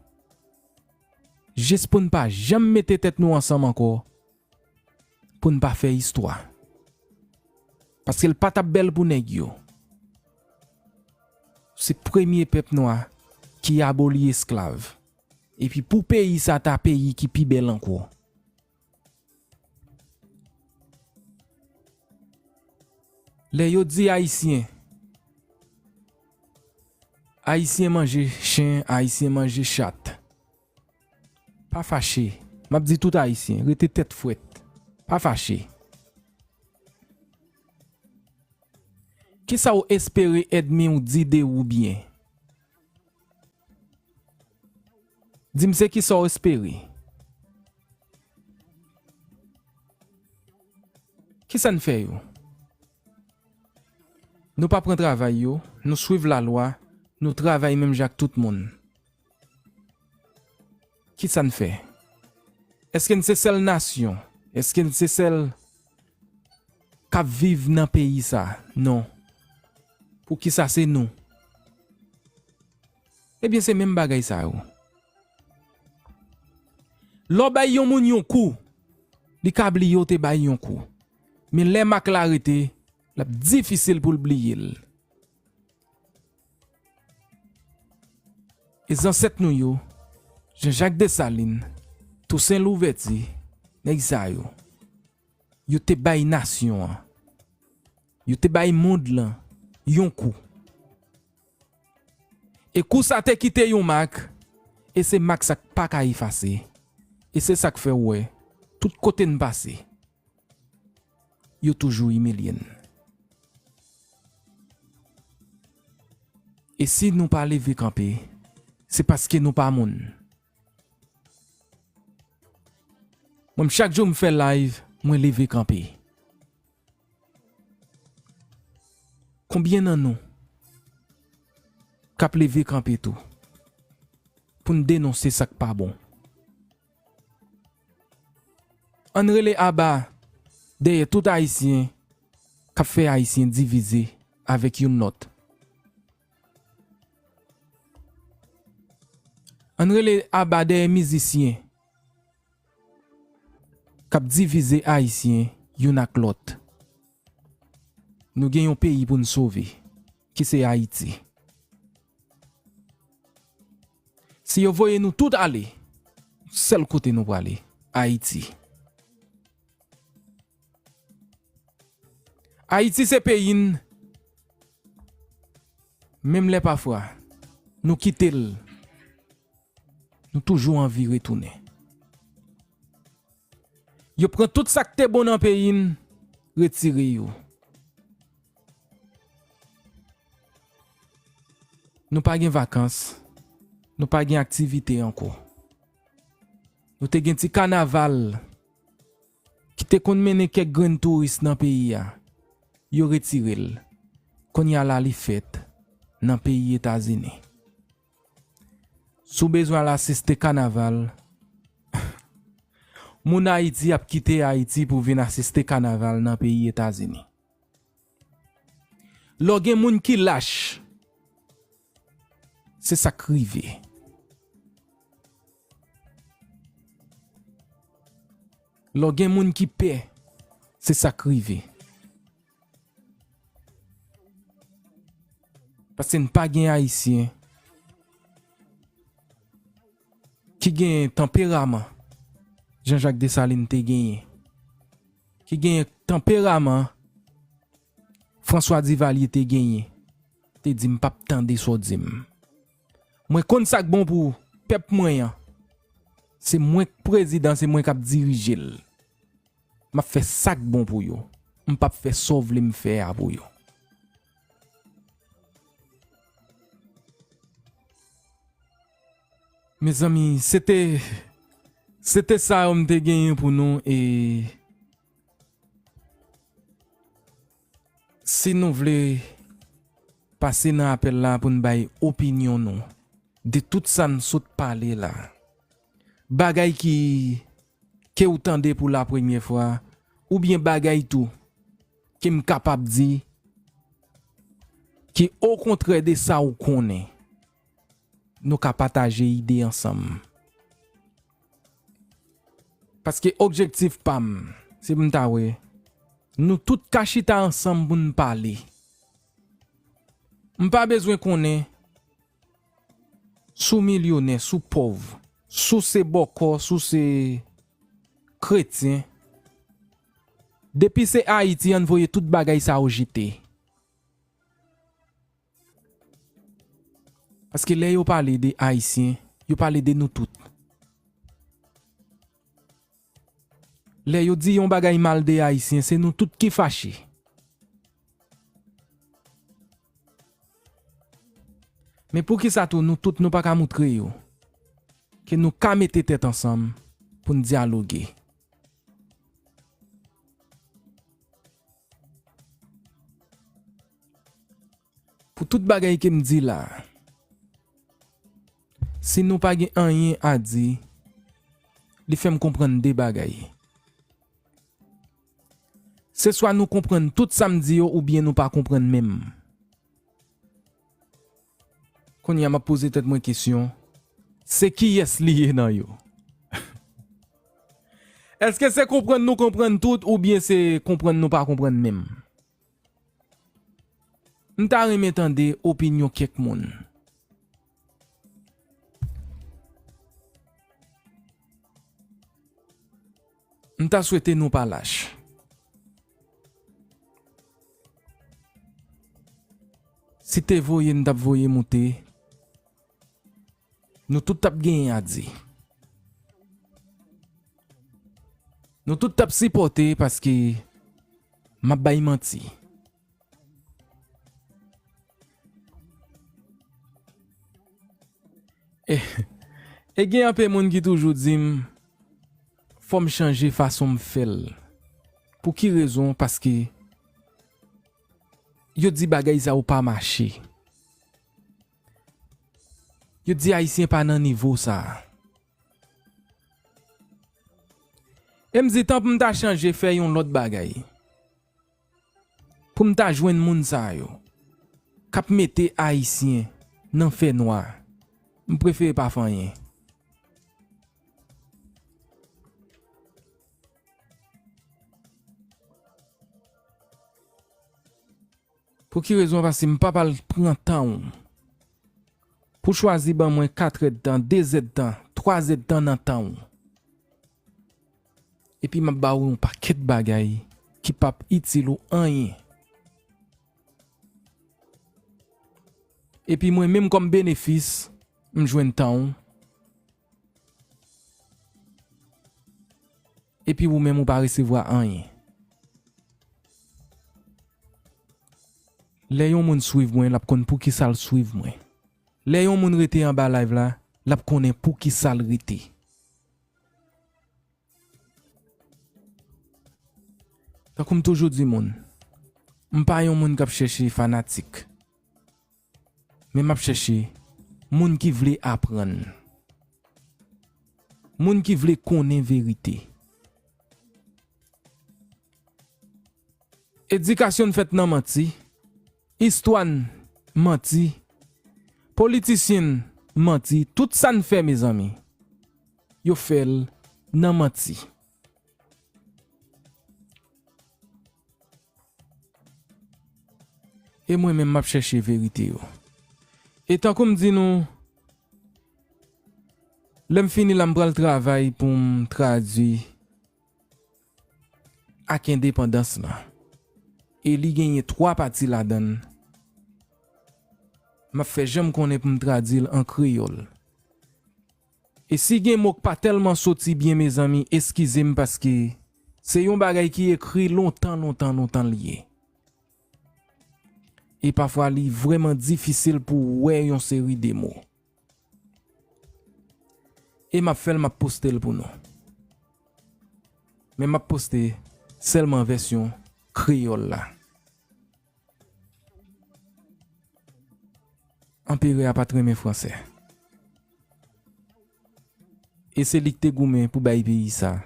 jis pou n pa janm mete tèt nou ansanm ankò, pou n pa fè istwa. Paske l pa t ap bèl pou nèg yo. Se premye pèp nwa ki aboli esklav. Epi pou peyi sa ta peyi ki pi bèl ankò. Lè yo di Ayisyen, Ayisyen manje chen, Ayisyen manje chat. Pa fache. M ap di tout Ayisyen, rete tèt frèt. Pa fache. Kisa w espere ènmi w di de ou byen? Di m se kisa w espere. Kisa n fè yo? Nou pa pran travay yo, nou swiv lalwa, nou travay menm jan ak tout moun. Kisa n fè? Èske n se sèl nasyon? Èske n se sèl k ap viv nan peyi sa? Non. Poukisa se nou? Ebyen, se menm bagay sa yo. Lè w bay yon moun yon kou, li ka bliye w te bay yon kou. Men lè mak la rete, l ap difisil pou l bliye l. E zansèt nou yo, Jean-Jacques Dessalines, Toussaint Louverture, nèg sa yo, yo te bay nasyon an, yo te bay mond lan yon kou. E kou sa te kite yon mak, e se mak sa k pa ka efase. E se sa k fè w wè, tout kote n pase, yo toujou imilye n. E si nou pa leve kanpe, se paske nou pa moun. Mwen, chak jou m fè live, mwen leve kanpe. Konbyen nan nou k ap leve kanpe tou pou n denonse sa k pa bon? Ann rele aba dèyè tout Ayisyen k ap fè Ayisyen divize avèk youn lòt. Ann rele aba dèyè mizisyen k ap divize Ayisyen youn ak lòt. Nou gen yon peyi pou n sove, ki se Ayiti. Si yo voye nou tout ale, sèl kote nou prale, Ayiti. Ayiti se peyi n, menm lè pafwa nou kite l, nou toujou anvi retounen. Yo pran tout sa k te bon nan peyi n, retire yo. Nou pa gen vakans, nou pa gen aktivite ankò. Nou te gen ti kanaval ki te konn mennen kèk grenn touris nan peyi a, yo retire l. Kounye a la li fèt nan peyi Etazini. Si w bezwen al asiste kanaval, moun Ayiti ap kite Ayiti pou vin asiste kanaval nan peyi Etazini. Lè w gen moun ki lach, se sa k rive. Lè w gen moun ki pè, se sa k rive. Paske n pa gen Ayisyen ki gen tanperaman Jean-Jacques Dessalines te genyen, ki gen tanperaman François Duvalier te genyen, te di, "M p ap tande sa w di m. Mwen konn sa k bon pou pèp mwen an. Se mwen k prezidan, se mwen k ap dirije l. M ap fè sa k bon pou yo. M p ap fè sa w vle m fè a pou yo." Mezanmi, se te, se te sa yo m te genyen pou nou, e si nou vle pase nan apèl la pou n bay opinyon nou de tout sa n sot pale la, bagay ki, ke w tande pou la premyè fwa, oubyen bagay tou ke m kapab di ki okontrè de sa w konnen, nou ka pataje ide ansanm. Paske objektif pa m, se pou m ta wè nou tout ka chita ansanm pou n pale. M pa bezwen konnen si w milyonè, si w pòv, si w se bòkò, si w se kretyen. Depi se Ayiti, ann voye tout bagay sa yo jete. Paske lè yo pale de Ayisyen, yo pale de nou tout. Lè yo di yon bagay mal de Ayisyen, se nou tout ki fache. Men poukisa tou nou tout nou pa ka moutre yo ke nou ka mete tèt ansanm pou n dyaloge? Pou tout bagay ke m di la, si nou pa gen anyen a di, li fè m konprann de bagay. Se swa nou konprann tout sa m di yo oubyen nou pa konprann menm. Kounye a, m ap poze tèt mwen kesyon, se kiyès li ye nan yo? Èske se konprann nou konprann tout oubyen se konprann nou pa konprann menm? M ta renmen tande opinyon kèk moun. M ta swete nou pa lach. Si te voye, n t ap voye moute. Nou tout t ap genyen a di. Nou tout t ap sipòte paske m ap bay manti. E, e gen anpe moun ki toujou di m, fò m chanje fason m fè l. Pou ki rezon? Paske yo di bagay sa yo pa mache. Yo di Ayisyen pa nan nivo sa a. E m di, tan pou m ta chanje, fè yon lòt bagay. Pou m ta jwenn moun sa yo k ap mete Ayisyen nan fènwa, m prefere pa fè anyen. Pou ki rezon? Paske m p ap al pran tan w pou chwazi ban mwen kat èdtan, de zèdtan, twa zèdtan nan tan w. Epi m ap ba w yon pakèt bagay ki p ap itil ou anyen. Epi mwen menm kòm benefis, m jwenn tan w. Epi ou menm ou pa resevwa anyen. Lè yon moun swiv mwen, l ap konn poukisa l swiv mwen. Lè yon moun rete anba live la, l ap konnen poukisa l rete. Tankou m toujou di moun, m pa yon moun k ap chèche fanatik. Men m ap chèche moun ki vle aprann. Moun ki vle konnen verite. Edikasyon n fèt nan manti, istwa n manti, politisyen n manti, tout sa n fè, mezanmi, yo fè l nan manti. E mwen menm, m ap chèche verite yo. E tankou m di nou, lè m fini la, m pral travay pou m tradui ak endepandans lan. E li genyen twa pati ladan l. M ap fè jan m konnen pou m tradui l an kreyòl. E si gen mo k pa tèlman soti byen, mezanmi, eskize m, paske se yon bagay ki ekri lontan, lontan, lontan l ye. E pafwa, li vrèman difisil pou w wè yon seri de mo. E m ap fè l, m ap poste l pou nou. Men m ap poste sèlman vèsyon kreyòl la. Anperè a pa t renmen fransè. E se li k te goumen pou bay peyi sa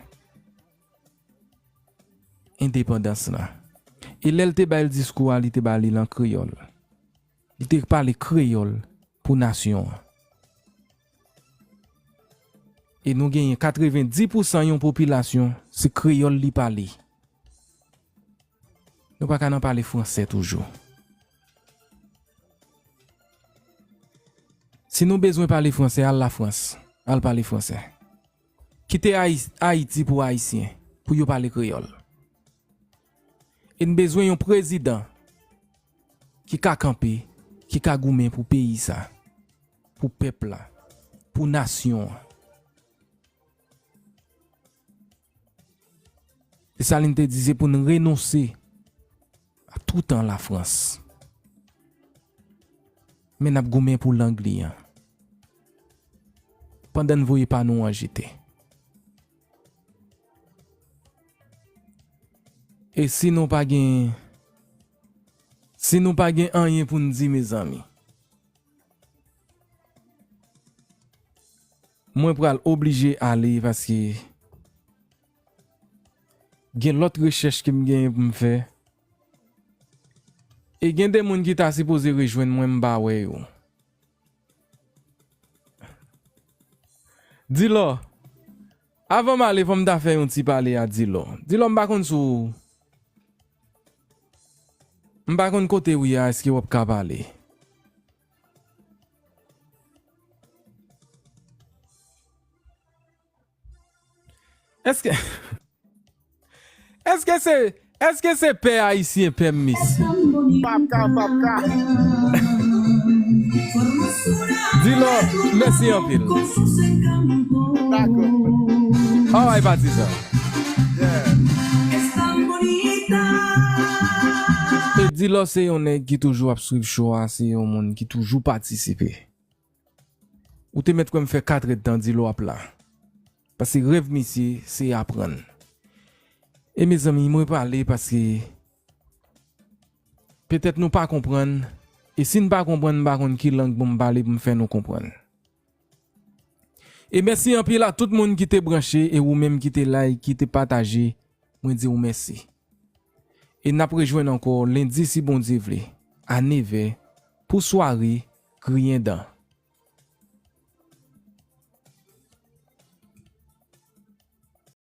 endepandans la. E lè l te bay l diskou a, li te ba li l an kreyòl. Li te pale kreyòl pou nasyon an. E nou genyen katrevenndis pousan yon popilasyon, se kreyòl li pale. Nou pa ka nan pale fransè toujou. Si nou bezwen pale fransè, al Lafrans, al pale fransè. Kite Ayi-, Ayiti pou Ayisyen, pou yo pale kreyòl. E n bezwen yon prezidan ki ka kanpe, ki ka goumen pou peyi sa, pou pèp la, pou nasyon an. Desalin te di se pou n renonse a toutan Lafrans. Men n ap goumen pou lang li an. Pandan n voye pa nou an jete. E si nou pa gen, si nou pa gen anyen pou n di, mezanmi, mwen pral oblije ale paske gen lòt rechèch ke m genyen pou m fè. E gen de moun ki ta sipoze rejwenn mwen, m pa wè yo. Dilò, avan m ale, fò m ta fè yon ti pale a Dilò. Dilò, m pa konn si w M pa konn kote w ye a, èske w ap ka pale? Èske, èske se, èske se pè ayisyen, pè m mesye? Pap ka, pap ka. Dilò, mèsi anpil. Dakò. Alright, patizan. Yeah. E Dilò se yon nèg ki toujou ap swiv show a, se yon moun ki toujou patisipe. Ou te mèt wè m fè kat èdtan Dilò ap la. Paske rèv misye, se aprann. E mezanmi, mwen pale paske petèt nou pa konprann. E si n pa konprann, m pa konn ki lang pou m pale pou m fè nou konprann. E mèsi anpil a tout moun ki te branche e ou menm ki te like, ki te pataje, mwen di w mèsi. E n ap rejwenn ankò lendi si Bondye vle, a nevè, pou sware Griyen Dan.